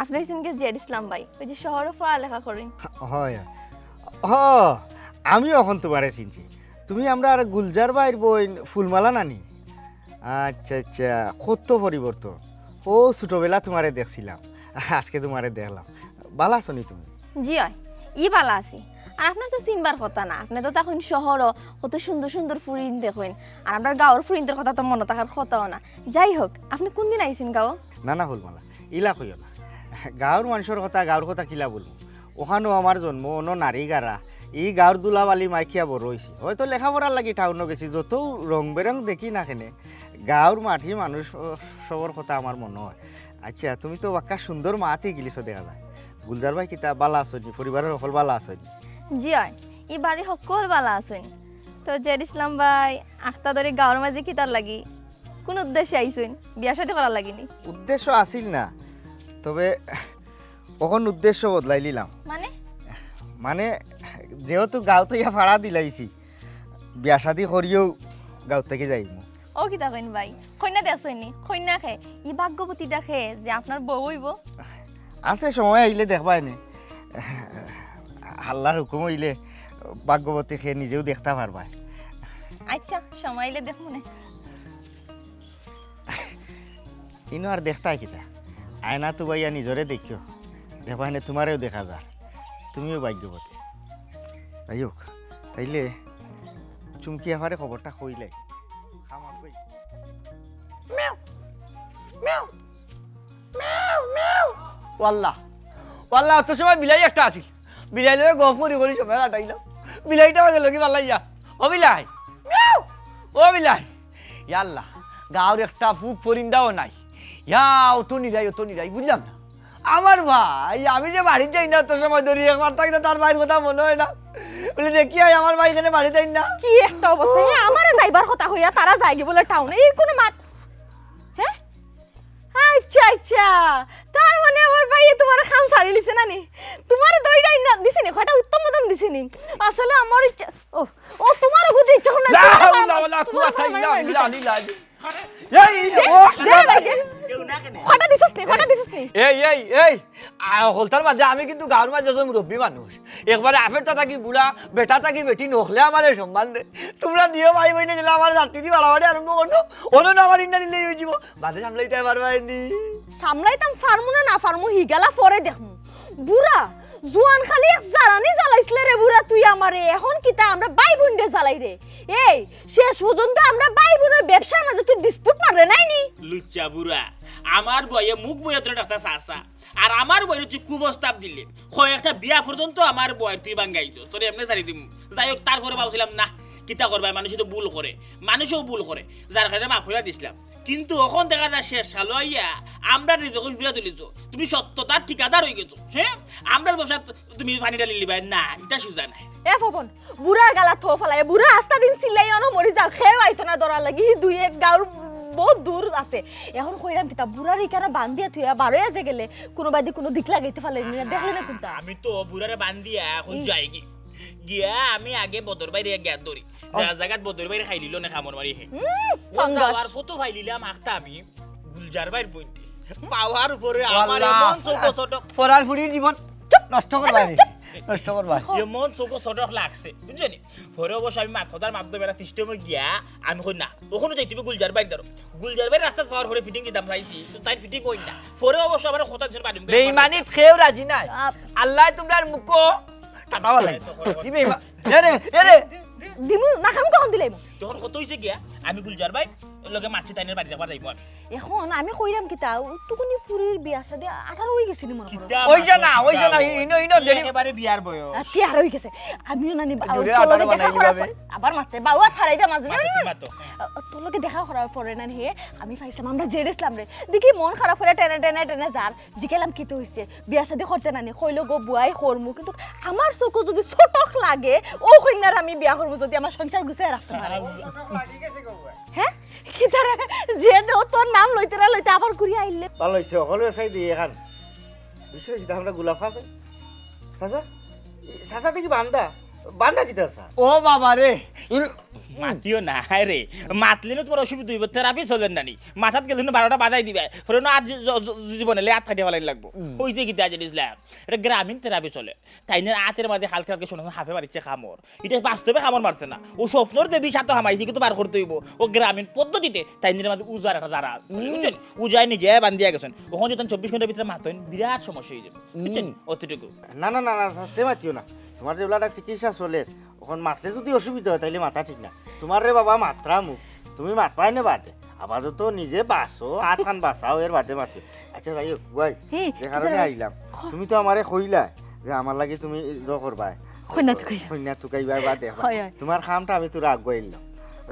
আপনে অইছইন গিয়া জেড ইসলাম ভাই, অউ যে শহরো পড়ালেখা করইন। অয়। হ, আমিও অখন তুমারে চিনছি। তুমি আমরার গুলজার ভাইর বইন ফুলমালা নানি? আচ্ছা, আচ্ছা, কত পরিবর্তন। অউ ছোটবেলা তুমারে দেখছিলাম, আজকে তুমারে দেখলাম। বালা আছো নি তুমি? জি অয়, ই বালা আছি। আর আপনার তো চিনবার কথা না, আপনে তো থাকইন শহরো, কত সুন্দর সুন্দর ফুরিন দেখইন। আর আমরার গাঁওর ফুরিনতর কথা তো মনো থাকার কথাও না। যাই হোক, আপনে কুনদিন আইছইন গাঁও? না, না, ফুলমালা, ইলা কইও না। গাঁওর মানষর কথা, গাঁওর কথা কিলা বলমু? অখানো আমার জন্ম, অনো নারিগারা। ই গাঁওর ধুলাবালি মাখিয়া বড় অইছি। অয়তো লেখাপড়ার লাগি টাউনো গেছি, যতউ রং বেরং দেখি না কেনে, গাঁওর মাটি মানুষ, ও, সবর কথা আমার মনো অয়। আচ্ছা, তুমি তো বাক্কা সুন্দর মাত অইগেলিছো দেখা যায়। গুলজার ভাই কিতা বালা আছইন নি? পরিবারর হকল বালা আছইন নি? জি অয়, ই বাড়ির হকল বালা আছইন। তো জেড ইসলাম ভাই, আখতা ধরি গাঁওর মাঝে কিতার লাগি? কুন উদ্দেশ্যে আইছইন? বিয়া শাদী করার লাগি নি? উদ্দেশ্য আছিল না, তবে অখন উদ্দেশ্য বদলাইলিলাম। মানে? মানে, যেহেতু গাঁওত ইয়া ভাড়া দিলাইছি, বিয়া শাদী করিয়াউ গাঁওত থাকি যাইমু। অউ কিতা কইন ভাই, কইন্যা দেখছইন নি? কইন্যা কে? ই ভাগ্যবতী দেখে যে আপনার বউ অইবো। আছে, সময় আইলে দেখবায় নে। আল্লার হুকুম অইলে ভাগ্যবতী কে নিজেউ দেখতা পারবায়। আচ্ছা, সময় আইলে দেখমু নে। ইনো আর দেখতায় কিতা? আয়নাত উবাইয়া নিজরে দেখিও, দেখবায় নে তুমারেউ দেখা যার, তুমিও ভাগ্যবতী। যাই হোক, তাইলে চুমকি আফারে খবরটা কইলাই। খাম আগুয়াই। মিয়াও, মিয়াও, মিয়াও, মিয়াও। ও আল্লাহ, ও আল্লাহ, অত সময় বিলাই একটা আছিল, বিলাই লগে গফ করি করি সময় কাটাইলাম, বিলাইটা গেল কি পালাইয়া। ও বিলাই, মিয়াও, ও বিলাই, ইয়া আল্লাহ, গাঁওর একটা পুক পরিন্দাও নাই। ইয়া, অত নিরাই, অত নিরাই, বুঝলাম না। আমার ভাই, আমি যে বাড়িত যাই না অত সময় ধরি, একবার থাকি তার ভাইর কথা মনো অয় না। বলে, দেখি আই, আমার ভাই কেনে বাড়িত যাই না। কি একটা অবস্থা, হে, আমারে যাইবার কথা কইয়া তারা যায়গি বলে টাউনে, এর কুনু মাত, হে? আচ্ছা, আচ্ছা, তার মানে আমার ভাইয়ে তুমার কাম সারিলিছে না নি? তুমারে দইরাই না দিছে নি, কয়টা উত্তম মধ্যম দিছে নি? আসলে আমার ইচ্ছা, ও, ও তুমার বুঝি ইচ্ছা করে না, লা তুমার হাওলা ওয়ালা কুওয়াতা ইল্লা বিল্লাহ। এই, দে, ও, দে, ভাই, দে। কটা দিছস নি, কটা দিছস নি? এই, এই, এই, আ, হকলতার মাঝে আমি কিন্তু গাঁওর মাঝে একজন মুরব্বি মানুষ। একবারে আফেরটা থাকি বুড়া, বেটা থাকি বেটি, নখলে আমারে সম্মান দে। তুমরা দিও ভাই বইনে দিলে আমার জাতি দি বাড়াবাড়ি আরম্ভ করতো। অনো না আমার ইন্না দিলেই অই যিবো। বাদে সামলাইতায় পারবায় নি? সামলাইতাম পারমু না, না পারমু, হিগালা পরে দেখমু। বুড়া, জুয়ান খালি এক জ্বালানি জ্বালাইছলে রে বুড়া তুই আমারে। এখন কিতা আমরা ভাই বইনরে জ্বালাই রে? এই, শেষ পর্যন্ত আমরা ভাই বইনর ব্যবসার মাঝে তুই dispute মাররে নাই নি? লুচ্চা বুড়া, আমার বইয়ে মুখ বইয়া তোরে ডাকতা চাচা। আর আমার বইরে তুই কুপ্রস্তাব দিলে, কয় একটা বিয়া পর্যন্ত আমার বইর তুই ভাঙ্গাইছস, তোরে এমনে ছাড়ি দিমু। যাই হোক, তারপরে ভাবছিলাম, না, কিতা করবায়, মানুষে তো ভুল করে, মানুষেও ভুল করে, যার কারণে মাফ করিয়া দিছলাম। কিন্তু অখন দেখা যায় শেষ সালো আইয়া আমরা নিজকে ফিরা তুলিছ। তুমি সত্যতার ঠিকাদার অই গেছো, হ্যাঁ? আমরার ব্যবসা তুমি পানি ঢালি লিবায় না, ইটা সুজা নাই। এ ফবন, বুড়ার গালা থো ফালাই, বুড়া আস্তা দিন চিল্লাই অনো মরি যাও, কেউ আইতো না ধরার লাগি, হি দুই এক গাঁওর বহুত দূর আছে। এখন কইরাম কিতা, বুড়ারে ইখানো বান্ধিয়া থুইয়া বারইয়া যে গেলে, কুনুবায়দি কুনু দিক লাগাইতে ফালে নি না, দেখলে না কুনতা? আমি তো বুড়ারে বান্ধিয়া এখন হুম। যাইগি। গিয়া আমি আগে বদর ভাইরে গিয়া ধরি। ও। রাজাঘাট বদর ভাইরে খাইলিল না কামড় মারি হে। হুম, ও ফাঙ্গাস। যাওয়ার পথো ফাইলিলাম আখতা আমি গুলজার ভাইর বইনরে। পাওয়ার উপরে আমার আল্লাহ। এমন চোখ ছোট ফরার ফুরির জীবন চুপ, নষ্ট করবা রে, নষ্ট করবা। এমন চোখ ছোট লাগছে, বুঝছো নি? পরে অবশ্য আমি মাথাদার মাধ্যমে একটা সিস্টেমে গিয়া আমি কই না, ওখানে যাই তুমি গুলজার বাইর ধরো। গুলজার বাইর রাস্তা পাওয়ার পরে ফিটিং দিতাম চাইছি, তো তাই ফিটিং কই না। পরে অবশ্য আমার কথা ছিল বাড়ি বেইমানিত কেউ রাজি নাই। আল্লাহ তোমরার মুখো টাকা বালাই। কি বেইমান? এরে, এরে। দিমু না খাম কখন দিলাইমু? তখন কত হইছে গিয়া আমি গুলজার বাইর লগে মাছি তাইনের বাড়ি যাবার যাইবো আমি। এখন আমি কইরাম কিতা, টুকুনি ফুরির বিয়া শাদী আঠারো হই গেছে নি মনে করো। কিতা ওই যে না, মাছ ওই যে না, যাও। ইনো, ইনো, দেরি। একেবারে বিয়ার বয়স। আর তিয়ার হই গেছে। আমি না নি জোরে তোর আটার লগে দেখা বানাই করার দিবা পর-, আবার মাতে বাউয়া থারাই দে মাঝে মাতো, মাতো। তোর লগে দেখা করার পরে না হে আমি পাইছিলাম আমরা জেরেছিলাম রে। দেখি মন খারাপ করে টেনে টেনে টেনে যার। জিকাইলাম কিতা হইছে, বিয়া শাদী করতে না নি? কইলো গো বুয়াই করমু, কিন্তু আমার চোখো যদি ছোটক লাগে, ও কইনার আমি বিয়া করমু যদি আমার সংসার গুছাই রাখতে পারে। হ্যাঁ? কিতারে যে ও তোর নাম লইতে না লইতে আবার ঘুরি আইলে। ভালো হইছে, হকল ব্যবসায়ী দিয়ে এখান। বিষয় যেটা আমরা গোলাপ আছে। চাচা, চাচা দেখি বান্দা, বান্দা কিতা চাচা? ও বাবা রে, ইন- মাতিও না, হায় রে। মাতলে না তোমার অসুবিধা হইব, থেরাপি চলেন না নি। মাথাত গেলে না বারোটা বাজাই দিবে। পরে না আজ জ-, জ-, জীবনে লে আত কাটিয়া ফালাইন লাগবো। ওই যে কিতা আজ ইসলাম, এটা গ্রামীণ থেরাপি চলে। তাইনের আতের মাঝে হালকা হালকা শোনা হাফে মারিচ্ছে কামড়। এটা বাস্তবে কামড় মারছে না। ও স্বপ্নর দেবী সাথে হামাইছে কিন্তু বার করতে হইব। ও গ্রামীণ পদ্ধতিতে তাইনের মাঝে উজার একটা দ্বারা আছে, বুঝছেন? উজায় নিজে বান্ধিয়া গেছেন। ওখানে যদি চব্বিশ ঘন্টার ভিতরে মাতইন, বিরাট সমস্যা হয়ে যাবে। বুঝছেন? অতটুকু। না, না, না, না, চাচা, তে মাতিও না। তোমার যেগুলা একটা চিকিৎসা চলে, এখন মাতলে যদি অসুবিধা হয়, তাইলে মাথা ঠিক না। তোমার রে বাবা মাতরা মুখ, তুমি মাতবায় না বাদে। আপাতত নিজে বাঁচো, হাত খান বাঁচাও, এর বাদে মাতিও। আচ্ছা, যাই হোক, বুয়াই, হে, যে কারণে কিতা? আইলাম, তুমি তো আমারে কইলা যে আমার লাগি তুমি জ করবায়। কইনা তুকাইবা। কইনা তুকাইবার বাদে এখন। হয়, হয়। তোমার কামটা আমি তোরা আগুয়াইলাম।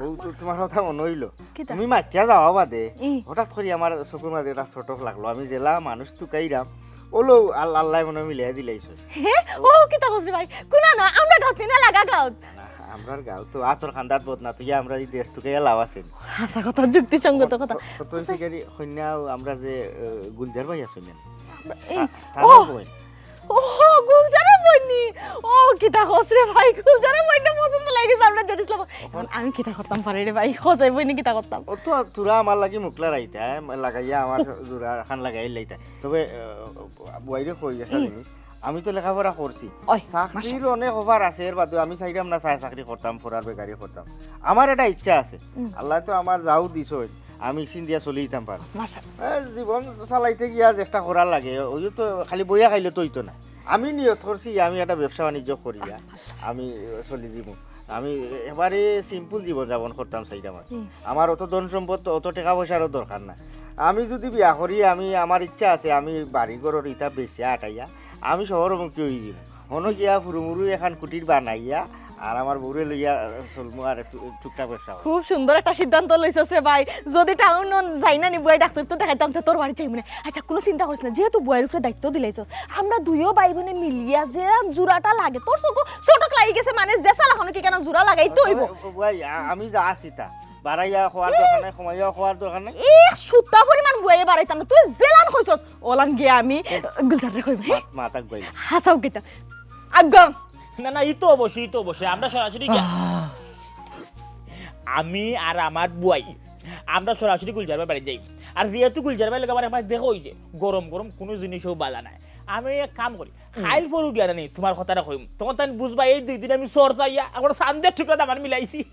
ও তো তোমার কথা মনে হইলো। কিতা? তুমি মাতিয়া যাওয়া বাদে, ই। হঠাৎ করে আমার চকুর মাঝে এটা চটক লাগলো। আমি জেলা মানুষ তুকাইরাম। ওলো আল-, আল্লাহ মনে হয় মিলিয়ে দিলাইছো। হে? ও, কিতা কস রে ভাই? কোনা না, আমরা গাঁত নি না লাগা গাঁত। না, আমরার গাঁও তো আতর খান্দাত বদনা, তুই আমরা এই দেশ তুকাইয়া লাভ আছে। হাছা কথা, যুক্তিসঙ্গত কথা। কত শিকারি কন্যা আমরা যে, আহ, গুলজার ভাই আছে না? এই, তা-, ও, তারাও কই? ও, গুলজারের বইনি। ও, কিতা কস রে ভাই? গুলজারের বইনটা পছন্দ লাগে গেছে আমরা জেরিসলাম। এখন আমি কিতা করতাম পারি রে ভাই? খোঁজাই বইনি কিতা করতাম? ও তো তোরা আমার লাগি মুখলা রাইতা, হ্যাঁ? লাগাইয়া আমার জোড়া খান লাগাই লাইতা। তবে, আহ, বুয়াইরে কই একটা জিনিস। আমি তো লেখাপড়া করছি। ওই, চাকরির অনেক অফার আছে, এর বাদে আমি চাইরাম না চাই চাকরি করতাম, ফরার বেকারি করতাম। আমার এটা ইচ্ছা আছে। আল্লাহ তো আমার যাও দিছইন, আমি সিন দিয়া চলি দিতাম পারি। মাশা- এ, জীবন চালাইতে গিয়া চেষ্টা করার লাগে, ওই তো খালি বইয়া খাইলে তো হইতো না। আমি নিয়ত করছি, আমি একটা ব্যবসা বাণিজ্য করিয়া আমি চলি দিব। আমি এবারে সিম্পল জীবন যাপন করতাম চাইতাম আর কি। আমার অত ধন সম্পদ, অত টাকা পয়সারও দরকার না। আমি যদি বিয়া করি, আমি, আমার ইচ্ছা আছে, আমি বাড়ি ঘরর ইটা বেচিয়া আটাইয়া আমি শহরমুখী হয়ে যাব। হনো গিয়া ফুরুমুরু এখান কুটির বানাইয়া আর আমার বউরে লইয়া চলমু আর একটু টুকটাক ব্যবসা করমু। খুব সুন্দর একটা সিদ্ধান্ত লইছস রে ভাই। যদি টাউন যাই না নি বুয়াই ডাক্তার তো দেখাইতাম তো তোর বাড়ি যাইমু না। আচ্ছা, কোনো চিন্তা করিস না, যেহেতু বুয়াইর উপরে দায়িত্ব দিলাইছস, আমরা দুইও ভাই বোনে মিলিয়া যে জোড়াটা লাগে, তোর চোখো চটক লাগি গেছে মানে যে সালা হনো কি কেন জোড়া লাগাইতে হইব। ভাই, আ-, আমি যা আছি তা বাড়াইয়া খোয়ার দরকার নাই, কমাইয়া খোয়ার দরকার নাই। এক সুতা পরিমাণ বুয়াইয়ে বাড়াইতাম না, তুই জেলান কইছস। ওলান গিয়া আমি গুলজাররে কইব। মাত-, মাতাক ভাই। হাসাও কিতা? আগাম। না, না, ই তো অবশ্যই, ই তো অবশ্যই। আমরা সরাসরি গিয়া, আমি আর আমার বুয়াই, আমরা সরাসরি গুলজার ভাইর বাড়ি যাই। আর যেহেতু গুলজার ভাইর লগে আমার একবার দেখা হইছে, গরম গরম কোনো জিনিসও বালা নাই। আমি এক কাম করি, খাইল পরু গিয়া না নি, তোমার কথাটা কইম। তখন তাই বুঝবা, এই দুই দিন আমি চর যাইয়া, এখন চান্দের টুকরা দামান মিলাইছি।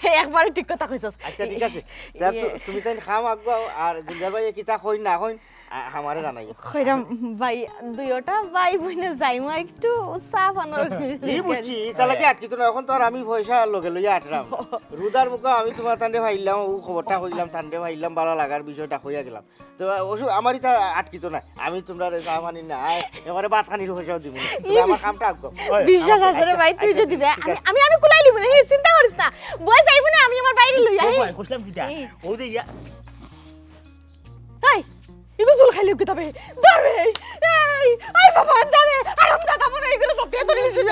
একবারে ঠিক কথা কইছস। আচ্ছা, ঠিক আছে। তা তু-, তুমি তাই খাম আগুয়াও, আর গুলজার ভাই কিতা কই না কই, আ-, আমারে জানাই। কইরাম ভাই, দুইওটা ভাই বোনে যাইমু একটু চা পানোর। ই বুঝছি, তাহলে কি আটকিত না? এখন তো আর আমি পয়সা লগে লইয়া আটরাম। রুদার মুখে আমি তোমার তান্ডে ভাইলাম, ও খবরটা কইলাম, তান্ডে ভাইলাম, ভালা লাগার বিষয়টা কইয়া গেলাম। তো অসু-, আমার ইতা আটকিত না, আমি তোমরা চা পানি না, আয়, এবারে ভাত খানির পয়সাও দিব না। তবে আমার কামটা আগুয়াও। বিশ্বাস আছে রে ভাই, তুই যদি রে, আমি, আমি, আমি কুলাই লিব রে, হে, চিন্তা করিস না। বই যাইব না, আমি আমার বাইরে লই আই। কইছিলাম কিতা? ও যে ইয়া তাই, ইগু জুল খাইলে কিতাবে? ধরবে। এই, এই বাবা, যাবে। আরাম দাদা মনে ইগুলো সব দিয়ে ধরে নিছে রে।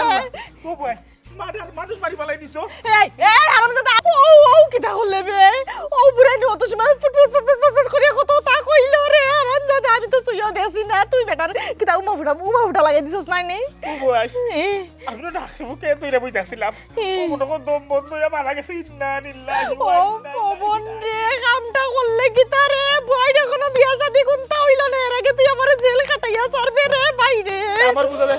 ও বয়, মার্ডার, মানুষ মারি ফালাই দিছো। এই, এই, আরাম দাদা, ও, ও, কিতা করলে বে? ও বুড়াই নি অত সময় foot foot foot foot foot foot করে কত তা কইলো রে। আরাম দাদা, আমি তো শুইয়া দেখছি না। তুই বেটার কিতা উমা ফুটা, উমা ফুটা লাগাই দিছস নাই নি? ও বয়, এ, আমি তো নাকে মুখে তৈরি বই দেখছিলাম। ও মনে কর দম বন্ধ হইয়া মারা গেছে। ইন্না লিল্লাহি ওয়া ও ইন্না ইলাইহি পবন রে, কামটা করলে কিতা রে? বইটা কোনো বিয়া শাদী কোনটা হইল আমার বুঝালে,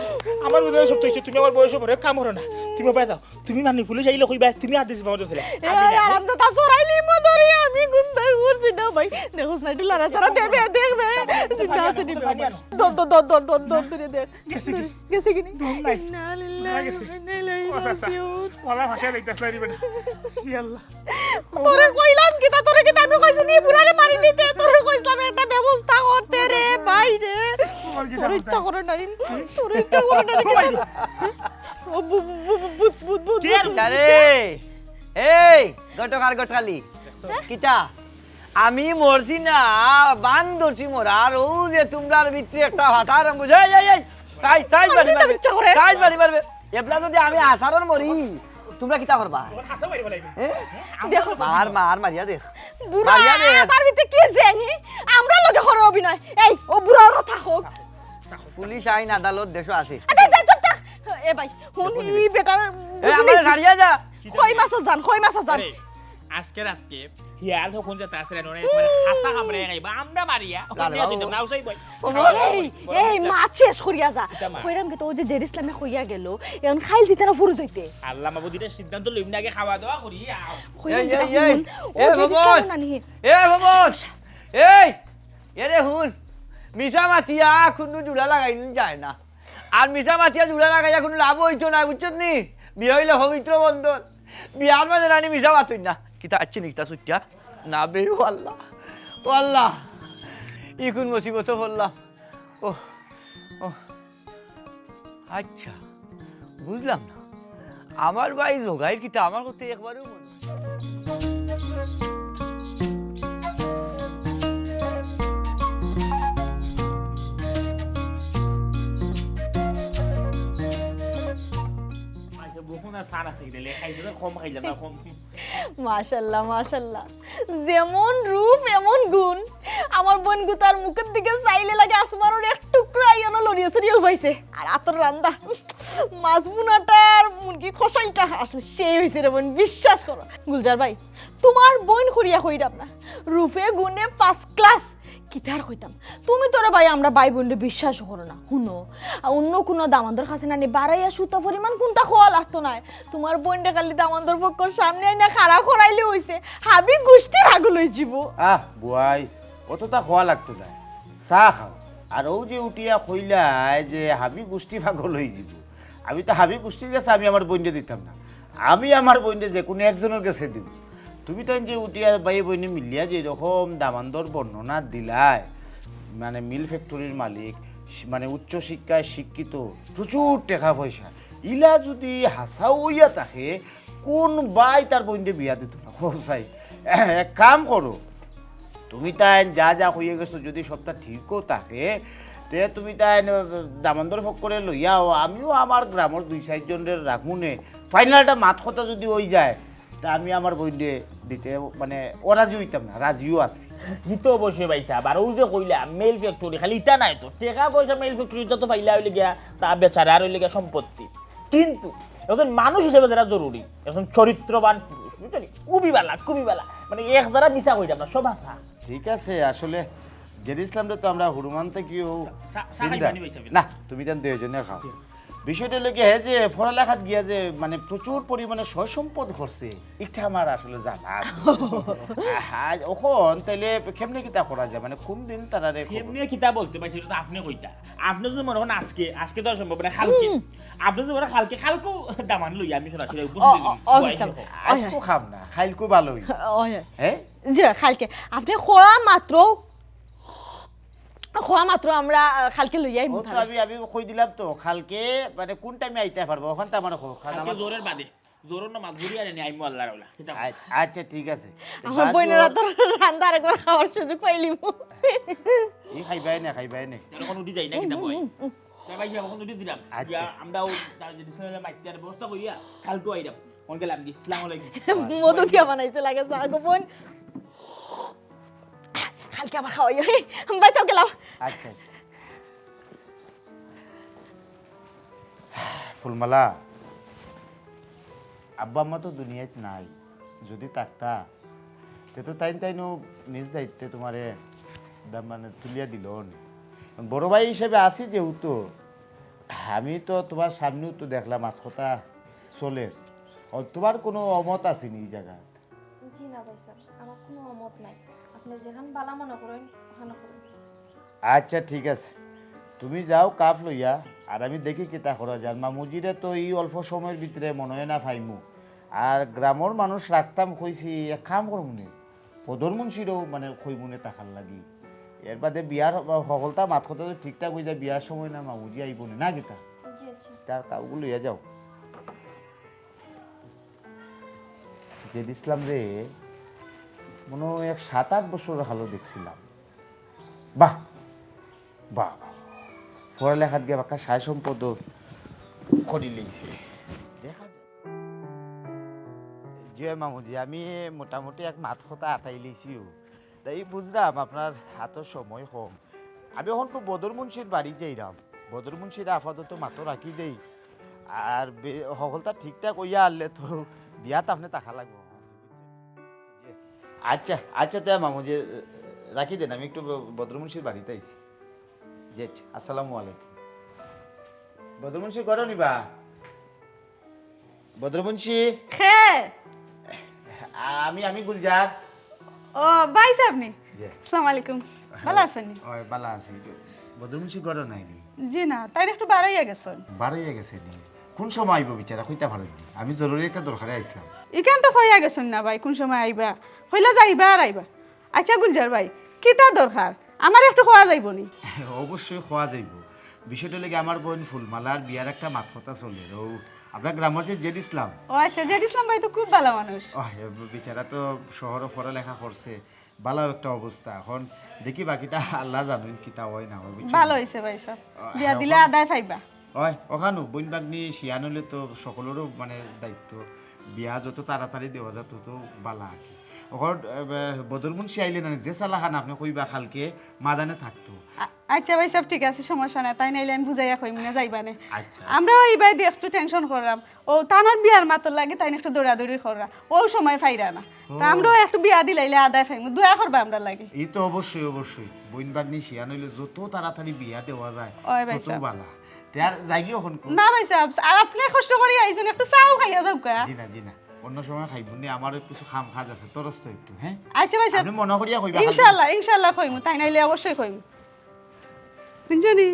আমার বুঝালে সব তো হইছে, তুমি আমার বয়সে বড়, এক কাম করো না, তুমি উপায় দাও, তুমি মানে পুলিশ আইলে কইবা, তুমি আদেশ দিবা আমাদের ছেলে। এ, আরাম তো তা চড়াইলি মো ধরে, আমি গুন্ডা করছি না ভাই। দেখোস না, একটু লড়াচড়া দেবে, দেখবে। চিন্তা আছে নি বাবা। দর, দর, দর, দর, দর, দর, ধরে দেখ। গেছে কি? গেছে কি নি? দম নাই। ইন্না লিল্লাহি মারা গেছে। ওয়া ইন্না ইলাইহি ও চাচা, রাজিউন। ওলা ভাষা দেখতাছ না রে বেটা। ইয়া আল্লাহ। তোরে কইলাম কিতা, তোরে কিতা আমি কইছি নি বুড়ারে মারি নিতে? তোরে কইছিলাম একটা ব্যবস্থা করতে রে ভাই রে। তোমার কিতা তোর ইচ্ছা করে না রে। তোর ইচ্ছা করে না রে। ও ভূত, ভূত, ভূত, ভূত, ভূত, ভূত, ভূত। আরে, এই, ঘটকার ঘটকালি। কিতা? আমি মরছি না, বান ধরছি মরার। ও যে তোমরার ভিতরে একটা ফাটা আরম্ভ অইছে। এই, এই, এই, সাইজ, সাইজ বাড়ি মারবে। ইচ্ছা করে। সাইজ বাড়ি মারবে। এবলা যদি আমি আসারর মরি, তোমরা কিতা করবা? তোমার হাসা মারি বলাই। হ্যাঁ? দেখো। মার, মার, মারিয়া দেখ। বুড়া, মারিয়া দেখ। তার ভিতরে কি জানি? আমরা লগে করে অভিনয়। এই, ও বুড়া ওরা থাকো। পুলিশ আইন আদালত দেশো আছে। আরে, যা, চুপ থাক। এ ভাই, হুন, ই বেটার এ, আমারে ছাড়িয়া যা। কই মাছ জান, কই মাছ জান। আরে, আজকে রাতকে হিয়াল হকুন যেটা আছে রে, ওরে তোমার খাসা খামড়ে খাইবা, আমরা মারিয়া। ওখানে না, না, দিতাম না, উসাই বই। ও, এই, এই, মাছ শেষ করিয়া যা। এটা মাছ। কইরাম কি তো, ও যে জেড ইসলামে কইয়া গেল, এখন খাইল দিতে না ফুরুজ হইতে। আল্লাহ মাবুদ, এটা সিদ্ধান্ত লইম না, আগে খাওয়া দাওয়া করি, আও। কইরাম এই, কি এই, তখন, এই, ও এ, জেড ভবন। ইসলামে না নিয়ে। এ, ভবন। এই, এরে হুন, মিছা মাতিয়া কুনু জুড়া লাগাইন যায় না। আর মিছা মাতিয়া জুড়া লাগাইয়া কুনু লাভ অইতো না, বুঝছত নি? বিয়া অইলে পবিত্র বন্ধন। বিয়ার মাঝে রানী মিছা মাতইন না। কিতা আইছে নি, কিতা ছুটিয়া? না বে, ও আল্লাহ, ও আল্লাহ, ই কুন মুসিবতো পড়লাম। ও, ও, আচ্ছা, বুঝলাম না। আমার ভাই জোগাইর কিতা আমার কথা একবারেও মনে হয় না। আচ্ছা, বকুন আর সান আছে কিনা? লেখাই দিলে কম খাইলাম না, কম। মাশাল্লাহ, মাশাল্লাহ। যেমন রূপ, এমন গুণ। আমার বইন গুতার মুখের দিকে চাইলে লাগে আসমানর এক টুকরা আইয়ানো লড়িয়ে চড়িয়ে উবাইছে। আর আতর রান্দা, মাছ ভুনাটার মুরগি কষাইটা আসলে সেই হইছে রে বইন, বিশ্বাস করো। গুলজার ভাই, তোমার বইন করিয়া কইরাম না, রূপে গুণে ফার্স্ট ক্লাস। কিতার কইতাম, তুমি তো রে ভাই আমরা ভাই বইনরে বিশ্বাস করো না। হুনো, আর অন্য কুনু দামান্দর কাছে না নি বাড়াইয়া সুতা পরিমাণ কুনতা কওয়া লাগতো নায়। তোমার বইনরে খালি দামান্দর পক্ষর সামনে আইনা খাড়া করাইলে অইছে, হাবি গুষ্টি পাগল অইযিবো। আহ বুয়াই, অততা কওয়া লাগতো নায়, চা খাও। আর অউ যে উঠিয়া কইলায় যে হাবি গুষ্টি পাগল অইযিবো, আমি তো হাবি গুষ্টির গেছে আমি আমার বইনরে দিতাম না। আমি আমার বইনরে যে কুনু একজনর গেছে দিমু। তুমি তাইন যে উঠিয়া ভাই বইনে মিলিয়া যে এরকম দামান্দর বর্ণনা দিলায়, মানে মিল ফ্যাক্টরির মালিক, শি-, মানে উচ্চ শিক্ষায় শিক্ষিত, প্রচুর টেকা পয়সা, ইলা যুদি হাছা অইয়া থাকে, কুন ভাই তার বইনরে বিয়া দিতো না? ও চাই, এক কাম করো, তুমি তাইন যা যা কইয়া গেছো, যুদি সবটা ঠিকও থাকে, তে তুমি তাইন দামান্দর পক্ষরে লইয়া আও, আমিও আমার গ্রামর দুই চাইরজনরে রাখমুনে। ফাইনাল একটা মাত কথা যুদি অই যায়, তা আমি আমার বইনরে দিতে, মানে, অরাজি অইতাম না, রাজিও আছি। ই তো অবশ্যই ভাই সাব, আর অউ যে কইলা মিল ফ্যাক্টরি, খালি ইটা নায় তো, টেকা পয়সা মিল ফ্যাক্টরি ইটা তো পাইলা অইলে গিয়া, তা বেচারা আর অইলে গিয়া সম্পত্তি। কিন্তু একজন মানুষ হিসেবে যেরা জরুরি, একজন চরিত্রবান পুরুষ, বুঝছো নি? খুবই বালা, খুবই বালা। মানে, এক জারা মিছা কইতাম না, সব হাছা। ঠিক আছে, আসলে জেড ইসলামরে তো আমরা হুরুমান থাকিও চা, চা চিন্তা খাইবা নি ভাই সাব? না, তুমি তান দুইজনে খাও। জি। বিষয়টা অইলো কি, হে যে পড়ালেখাত গিয়া যে মানে প্রচুর পরিমাণে সয় সম্পদ করছে, ইটা আমার আসলে জানা আছে। আহা, অখন তাইলে কেমনে কিতা করা যায়? মানে কোন দিন তারারে খবর? কেমনে কিতা বলতে ভাই, সেটা তো আপনে কইতা। আপনে যদি মনে করেন আজকে, আজকে তো সম্ভব না, কালকে। হুম। আপনে যদি মনে করেন কালকে, কালকেও দামান লই আমি সরাসরি উপস্থিত অ, অইমু। অ, অ, বুয়াই হিসাব। সহ। আজকু খাম না, কালকু ভালোই। অ, অ। হ্যাঁ? জি, কালকে। আপনে কওয়া মাত্র কওয়া মাত্র আমরা, আহ, কালকে লইয়া আইমু ও তো তারে। আমি, আমি কই দিলাম তো, কালকে মানে কোন টাইমে আইতা পারবো, অখন তো আমার কও, কারণ কালকে আমার জোহরের বাদে, জোহরের নামাজ পড়িয়া আনি আইমু আল্লাহর আওলা। কিতা কও? আ-, আচ্ছা, ঠিক আছে। আমার বাদ বইনের দেও। হাতর রান্দা আরেকবার খাওয়ার সুযোগ পাইলিমু। ই খাইবায় নে, খাইবায় নে। তাহলে অখন উঠি যাই না, কিতা কই? হুম, হুম, হুম। তা ভাই, অখন উঠি দিলাম। আচ্ছা। ইয়া, আমরা অউ তার যদি ছেলে মাইতে আর ব্যবস্থা করিয়া কালকে আইরাম। অখন গেলাম কি? আসসালামু আলাইকুম। মধু দিয়া বানাইছে লাগে চা গো বইন। কালকে আবার খাওয়াইও, হে? ভাই সাব গেলাম। আচ্ছা, আচ্ছা। ফুলমালা, আব্বা আম্মা তো দুনিয়াত নাই, যুদি থাকতা, তে তো তাইন তাইনও নিজ দায়িত্বে তুমারে দা-, মানে তুলিয়া দিলো অনে। বড় ভাই হিসাবে আছি যেহেতু, আমি তো তুমার সামনেউ তো দেখলাম মাত-কথা চলের। ও, তুমার কুনু অমত আছে নি ই জাগাত? জি না ভাইসাব, আমার কুনু অমত নাই। আপনে যেখান বালা মনো করইন, ওখানো করইন। আচ্ছা, ঠিক আছে, তুমি যাও কাপ লইয়া, আর আমি দেখি কিতা করা যায়। মামুজিরে তো ই অল্প সময়র ভিতরে মনো অয় না পাইমু, আর গ্রামর মানুষ রাখতাম কইছি, এক কাম করমুনে, বদর মুন্সিরেও মানে কইমুনে থাকার লাগি। এর বাদে বিয়ার হকলতা মাত-কথা তো ঠিকঠাক অই যায়, বিয়ার সময় না মামুজি আইবো নে, না কিতা? জি, আচ্ছা। তার কাপগুলো লইয়া যাও। জেড ইসলামরে মনো অয় এক সাত আট বছর হালো দেখছিলাম। বাহ, বাহ, বাহ। পড়ালেখাত গিয়া বাক্কা সায় সম্পদ করি লইছে। দেখা যাক। জি অয় মামুজি, আমি মোটামুটি এক মাত-কথা আটাই লইছিউ। তাই বুঝলাম আপনার হাতো সময় কম। আমি অখন খুব বদর মুন্সির বাড়ি যাইরাম। বদর মুন্সিরে আপাতত মাতো রাখি দেই। আর বে-, হকলতা ঠিকঠাক অইয়া আরলে তো বিয়াত আপনে থাকা লাগবো। আচ্ছা, আচ্ছা, তে মামুজি, রাখি দেন, আমি একটু ব-, বদর মুন্সির বাড়িত আইছি। জি, আচ্ছা, আসসালামু আলাইকুম। বদর মুন্সি ঘরো নি বা? বদর মুন্সি। খে? আমি, আমি গুলজার। ও, ভাইসাব নি? জি। আসসালামু আলাইকুম। ভালা আছইন নি? অয়, ভালা আছি। বদর মুন্সি ঘরো নাই নি? জি না, তাইন একটু বারইয়া গেছইন। বারইয়া গেছইন নি? কুন সময় আইবো বেচারা, কইতা পারইন নি? আমি জরুরি একটা দরকারে আইছলাম। ইখান তো কইয়া গেছইন না ভাই, কুন সময় আইবা? কইলা যাইবা আর আইবা। আচ্ছা গুলজার ভাই, কিতা দরকার? আমারে একটু কওয়া যাইবো নি? অবশ্যই কওয়া যাইবো। বিষয়টা অইলো গি, আমার বইন ফুলমালার বিয়ার একটা মাত-কথা চলের। ও, আপনার গ্রামর যে জেড ইসলাম। ও আচ্ছা, জেড ইসলাম ভাই তো খুব ভালা মানুষ। ও, বেচারা তো শহরো পড়ালেখা করছে, ভালা একটা অবস্থা। অখন দেখি বাকিটা আল্লায় জানইন কিতা অয় না অয়, বুঝছইন? ভালা অইছে ভাইসাব। আহ, বিয়া দিলে অখন আদায় পাইবা। অয়, অখানউ বইন ভাগ্নি শিয়ান অইলে তো হকলরউ মানে দায়িত্ব। বিয়া যত তাড়াতাড়ি দেওয়া যায় তত ভালা আর কি। অখন, আহ, বদর মুন্সি আইলে না, যে চালাখান আপনে কইবা কালকে মাদানে থাকতো। আ-, আচ্ছা ভাইসাব, ঠিক আছে, সমস্যা নাই। তাইন আইলে আমি বুঝাইয়া কইমু নে, যাইবা নে। আচ্ছা, আচ্ছা। আমরাও ই বায়দি একটু টেনশন কররাম। ও, তানর বিয়ার মাতর লাগি তাইন একটু দৌড়াদৌড়ি কররা। অউ সময় পাইরা না। তা ও। আমরাও একটু বিয়া দিলাইলে আদায় পাইমু। দোয়া করবা আমরার লাগি। ই তো অবশ্যই, অবশ্যই। বইন ভাগ্নি শিয়ান অইলে যত তাড়াতাড়ি বিয়া দেওয়া যায়, অয় ভাইসাব। তত ভালা। তে আর যাইগি অখন কই? না ভাইসাব, আর আপনে কষ্ট করি আইছইন, একটু চাও খাইয়া যাউক্কা। জি না, জি না। অন্য সময় খাইমু নে, আমারও কিছু কাম কাজ আছে, তরস তো একটু, হ্যাঁ? আচ্ছা ভাইসাব। আপনে মনো করিয়া কইবা খালি। ইনশাআল্লাহ, ইনশাআল্লাহ কইমু, তাইন আইলে অবশ্যই কইমু। বুঝছো নি?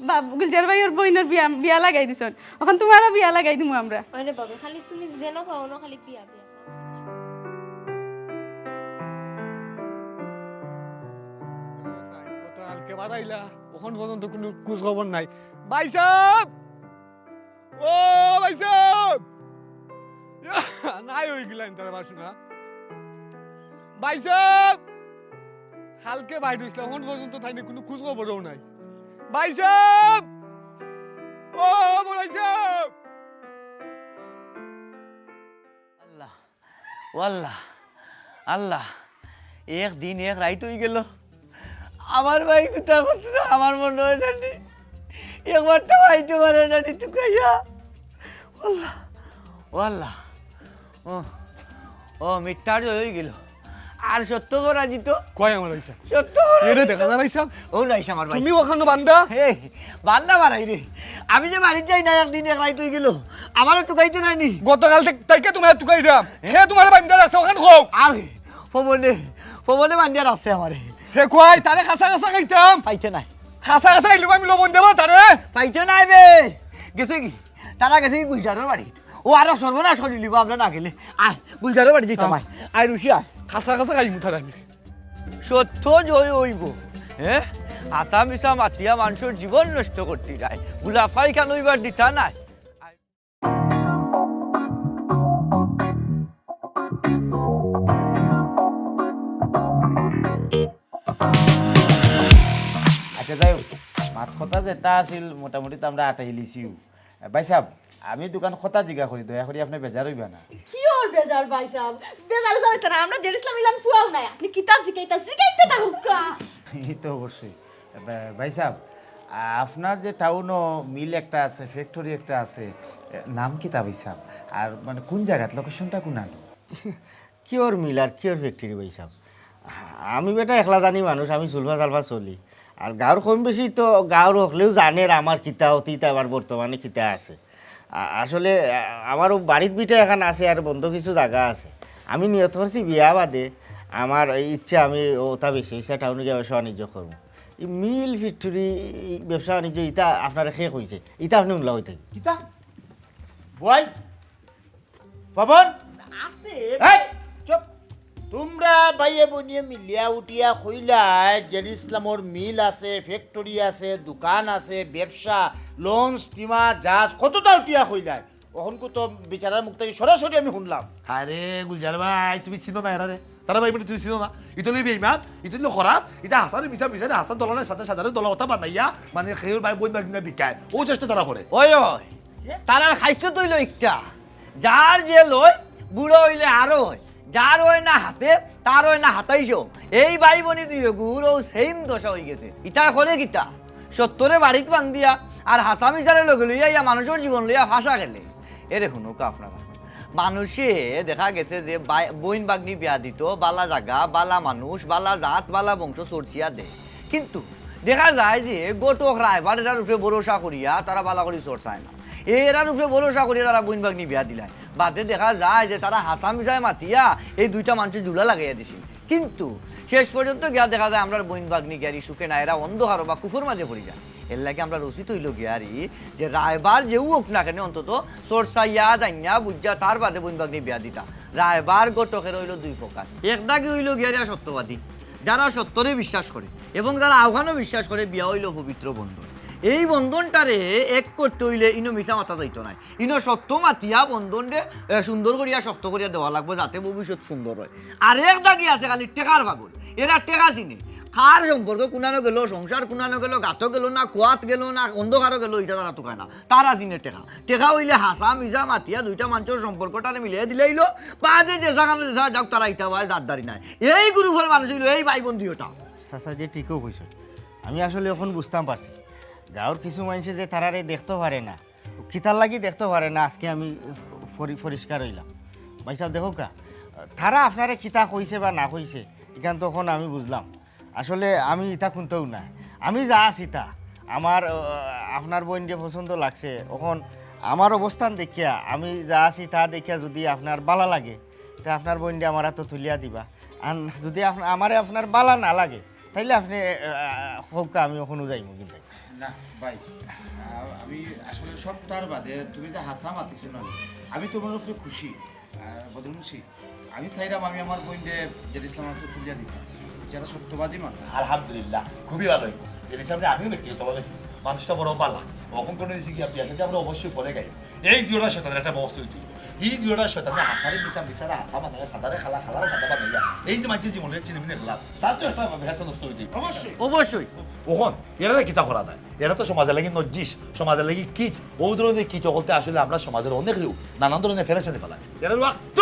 বাব-, গুলজার ভাইর বইনর বিয়া, বিয়া লাগাই দিছইন। অখন তুমারও বিয়া লাগাই দিমু আমরা। আরে বাবা, খালি তুমি যেন পাও না, খালি বিয়া, বিয়া। গতকালকে বারাইলা, অখন পর্যন্ত কুনু খোঁজ খবর নাই। ভাইসাব! ও ভাইসাব! ইয়া, নাই অইগেলা ইন্তারা বাসু না। ভাইসাব! কালকে বাইর অইছলা, অখন পর্যন্ত তাইন কুনু খোঁজ খবরও নাই। ভাইসাব! ও ভাইসাব! আল্লাহ, ও আল্লাহ, আল্লাহ, এক দিন এক রাইত অইগেলো। আমার ভাই কুতা করতে আমার মনো অয় না নি। একবার তো আইতে পারে না নি তুকাইয়া। ও আল্লাহ, ও আল্লাহ, ও, ও মিথ্যার জয় অইগেলো। আর সত্য পরাজিত। কই আমার ভাইসাব? সত্য পরাজিত। এরে দেখা যায় ভাইসাব? ও নাইছে আমার ভাই। তুমি অখানো বান্দা? হে, বান্দা বাড়াই রে। আমি যে বাড়িত যাই না, এক দিন এক রাইত অইগেলো। আমারে তুকাইতে নায় নি। গতকাল থাক-, থাকি তুমারে তুকাইরাম। হে তুমারে বান্দিয়া রাখছে, অখান কও। আরে, পবনে, পবনে বান্দিয়া রাখছে আমারে। হে কই, তারে খাসা খাসা খাইতাম। পাইতে নায়। খাসা খাসা খাইলে আমি লবণ দেবো তারে। পাইতে নায় বে। গেছে গি? তারা গেছে গি গুলজারর বাড়িত। ও আরো সর্বনাশ করিলিবো আমরা না গেলে। আয়, গুলজারর বাড়িত যাইতাম, আয়। আয় রুশি আয়। খাসা খাসা খাইমু তারে আমি। সত্য জয় অইবো। হে? হাছা মিছা মাতিয়া মানষর জীবন নষ্ট করতে যায়। গুলাফাই খান অইবার দিতা নায়। আচ্ছা, যাই হোক, মাত কথা যেটা আছিল, মোটামুটি তো আমরা আটাইলিছিউ। ভাইসাব, আমি দুখান কথা জিগা করি, দয়া করি আপনে বেজার অইবা না। কিওর বেজার ভাইসাব? বেজার অইতা না, আমরা জেড ইসলাম ইলান ফুয়াও নায়। আপনে কিতা জিগাইতা, জিগাইতে থাকউক্কা। ই তো অবশ্যই। ভাই-, ভাইসাব, আপনার যে টাউনো মিল একটা আছে, ফ্যাক্টরি একটা আছে, এ, নাম কিতা ভাইসাব? আর মানে কুন জাগাত, লোকেশনটা কুনানো? কিওর মিল আর কিওর ফ্যাক্টরি ভাইসাব? আমি বেটা একলা জানি মানুষ, আমি সুলফা সালফা চলি। আর গাঁওর কম বেশি তো গাঁওর হকলেও জানের আমার কিতা অতীত, আমার বর্তমানে কিতা আছে। আ-, আসলে, আ-, আমারও বাড়িত ভিটা এখান আছে আর বন্ধ কিছু জাগা আছে। আমি নিয়ত করছি বিয়া বাদে আমার এই ইচ্ছা আমি ওটা বেশি ইচ্ছা টাউনে গিয়া ব্যবসা বাণিজ্য করমু। এই মিল ফ্যাক্টরি, এই ব্যবসা বাণিজ্য ইটা আপনারে কে কইছে? ইটা আপনে হুনলা অইতে? কিতা? বয়? পবন? আছে। এই, চুপ। তুমরা ভাইয়ে বইনে মিলিয়া উঠিয়া কইলায় জেরি ইসলামর মিল আছে, ফ্যাক্টরি আছে, দোকান আছে, ব্যবসা, লঞ্চ, স্টিমার, জাহাজ, কততা উঠিয়া কইলায়। অখনকু তো বিচারার মুখ থাকি সরাসরি আমি হুনলাম। আরে গুলজার ভাই, তুমি চিনো না এরারে? তারা ভাই বইনে তুমি চিনো না? ইতা অইলো বেইমান, ইতা অইলো খারাপ, ইতা হাছারে মিছা, মিছারে হাছা, দলালর সাথে সাজারে দলা অতা বানাইয়া, মানে, কেউর ভাই বইন ভাগিনা বিকায়। অউ চেষ্টা তারা করে। ওই, ওই, তারার খাইস্ত তো অইলো একটা। যার যে লয়, বুড়া অইলে আরো অয়। যার অয় না হাতে, তার অয় না হাতাইশো। এই ভাই বইনে দুইওগুর অউ same দশা অইগেছে। ইতায় করে কিতা? সত্যরে বাড়িত বান্ধিয়া আর হাছা মিছারে লগে লইয়া ইয়া মানুষর জীবন লইয়া ফাঁসা খেলে। এরে হুনউক্কা আপনারা। মানুষে দেখা গেছে যে বাই-, বইন ভাগনি বিয়া দিতো, বালা জাগা, বালা মানুষ, বালা জাত, বালা বংশ চর্চিয়া দেয়। কিন্তু দেখা যায় যে ঘটক রায়বার এরার উপরে ভরসা করিয়া তারা বালা করি চর্চায় না। এরার উপরে ভরসা করিয়া তারা বইন ভাগনি বিয়া দিলায়। বাদে দেখা যায় যে তারা হাছা মিছায় মাতিয়া এই দুইটা মানষে জুলা লাগাইয়া দিছে। কিন্তু শেষ পর্যন্ত গিয়া দেখা যায় আমরার বইন ভাগনি গিয়ারি সুখে না, এরা অন্ধকারো বা কুফর মাঝে পড়ি যায়। এরলাগি আমরার উচিত অইলো গিয়ারি যে রায়বার যেউ অউক না কেনে অন্তত চর্চাইয়া জানিয়া বুঝিয়া তার বাদে বইন ভাগনি বিয়া দিতা। রায়বার ঘটকের অইলো দুই প্রকার। এক দাগি অইলো গিয়ারি আর সত্যবাদী, যারা সত্যরে বিশ্বাস করে এবং যারা আওখানো বিশ্বাস করে, বিয়া অইলো পবিত্র বন্ধন। এই বন্ধনটারে এক করতে অইলে ইনো মিছা মাতা যাইতো নায়। ইনো সত্য মাতিয়া বন্ধনরে, এ, সুন্দর করিয়া শক্ত করিয়া দেওয়া লাগবো, যাতে ভবিষ্যৎ সুন্দর অয়। আর এক দাগি আছে খালি টেকার পাগল, এরা টেকা চিনে। কার সম্পর্ক কুনানো গেলো, সংসার কুনানো গেলো, গাতো গেলো না, কুয়াত গেলো না, অন্ধকারো গেলো, ইটা তারা তুকায় না। তারা চিনে টেকা। টেকা অইলে হাছা মিছা মাতিয়া দুইটা মানষর সম্পর্কটারে মিলাই দিলাইলো, বাদে যে জাগানো যে জাগা যাউক, তারা ইটা বায় দাঁড়দারি নাই। এই গ্রুপর মানুষ অইলো এই ভাই বন্ধু ওটা। চাচা যে ঠিকউ কইছইন, আমি আসলে অখন বুঝতাম পারছি, গাঁওর কিছু মানষে যে তারারে দেখতো পারে না, কিতার লাগি দেখতো পারে না, আজকে আমি পরি-, পরিষ্কার অইলাম। ভাইসাব, দেখউক্কা, তারা আপনারে কিতা কইছে বা না কইছে, ইখান তো অখন আমি বুঝলাম। আসলে আমি ইতা কুনতাউ না, আমি যা আছি তা। আমার, আহ, আপনার বইনরে পছন্দ লাগছে। অখন আমার অবস্থান দেখিয়া, আমি যা আছি তা দেখিয়া যুদি আপনার বালা লাগে, তে আপনার বইনরে আমার আতো তুলিয়া দিবা। আর যুদি আপ-, আমারে আপনার বালা না লাগে, তাইলে আপনে, আহ, কউক্কা, আমি অখনউ যাইমু কিন্তু। না ভাই, আহ, আমি আসলে সবতার বাদে তুমি যে হাছা মাতিছো না, আমি তুমার উপরে খুশি। আহ, বদরুল মুন্সি, আমি চাইরাম আমি আমার বইনরে জেরি ইসলামর আতো তুলিয়া দিতাম, যারা সত্যবাদী মানুষ। আলহামদুলিল্লাহ, খুবই ভালা অইবো। জেরি ইসলামরে আমিও ব্যক্তিগতভাবে চিনি, মানুষটা বড় বালা। অখন কুনু অইছে কি, বিয়া শাদী আমরা অবশ্যই পরে গাই। এই দুইওটা শয়তানের একটা ব্যবস্থা অইতো অইবো। এই দুইওটা শয়তানে হাছারে মিছা, মিছারে হাছা, মাতারে সাদারে কালা, কালারে সাদা বানাইয়া এই যে মানষর জীবন লইয়া চিনিমিনি খেলা, তার তো একটা ব্যবসা নষ্ট অইতো অইবো। অবশ্যই। অখন এরারে কিতা করা যায়? এরা তো সমাজর লাগি নজ্জিস, সমাজর লাগি কিচ। অউ ধরনর কিচ অকলতে আসলে আমরার সমাজর অনেকরেউ নানান ধরনর পেরেশানি ফালায়। এরার ওয়াক্ত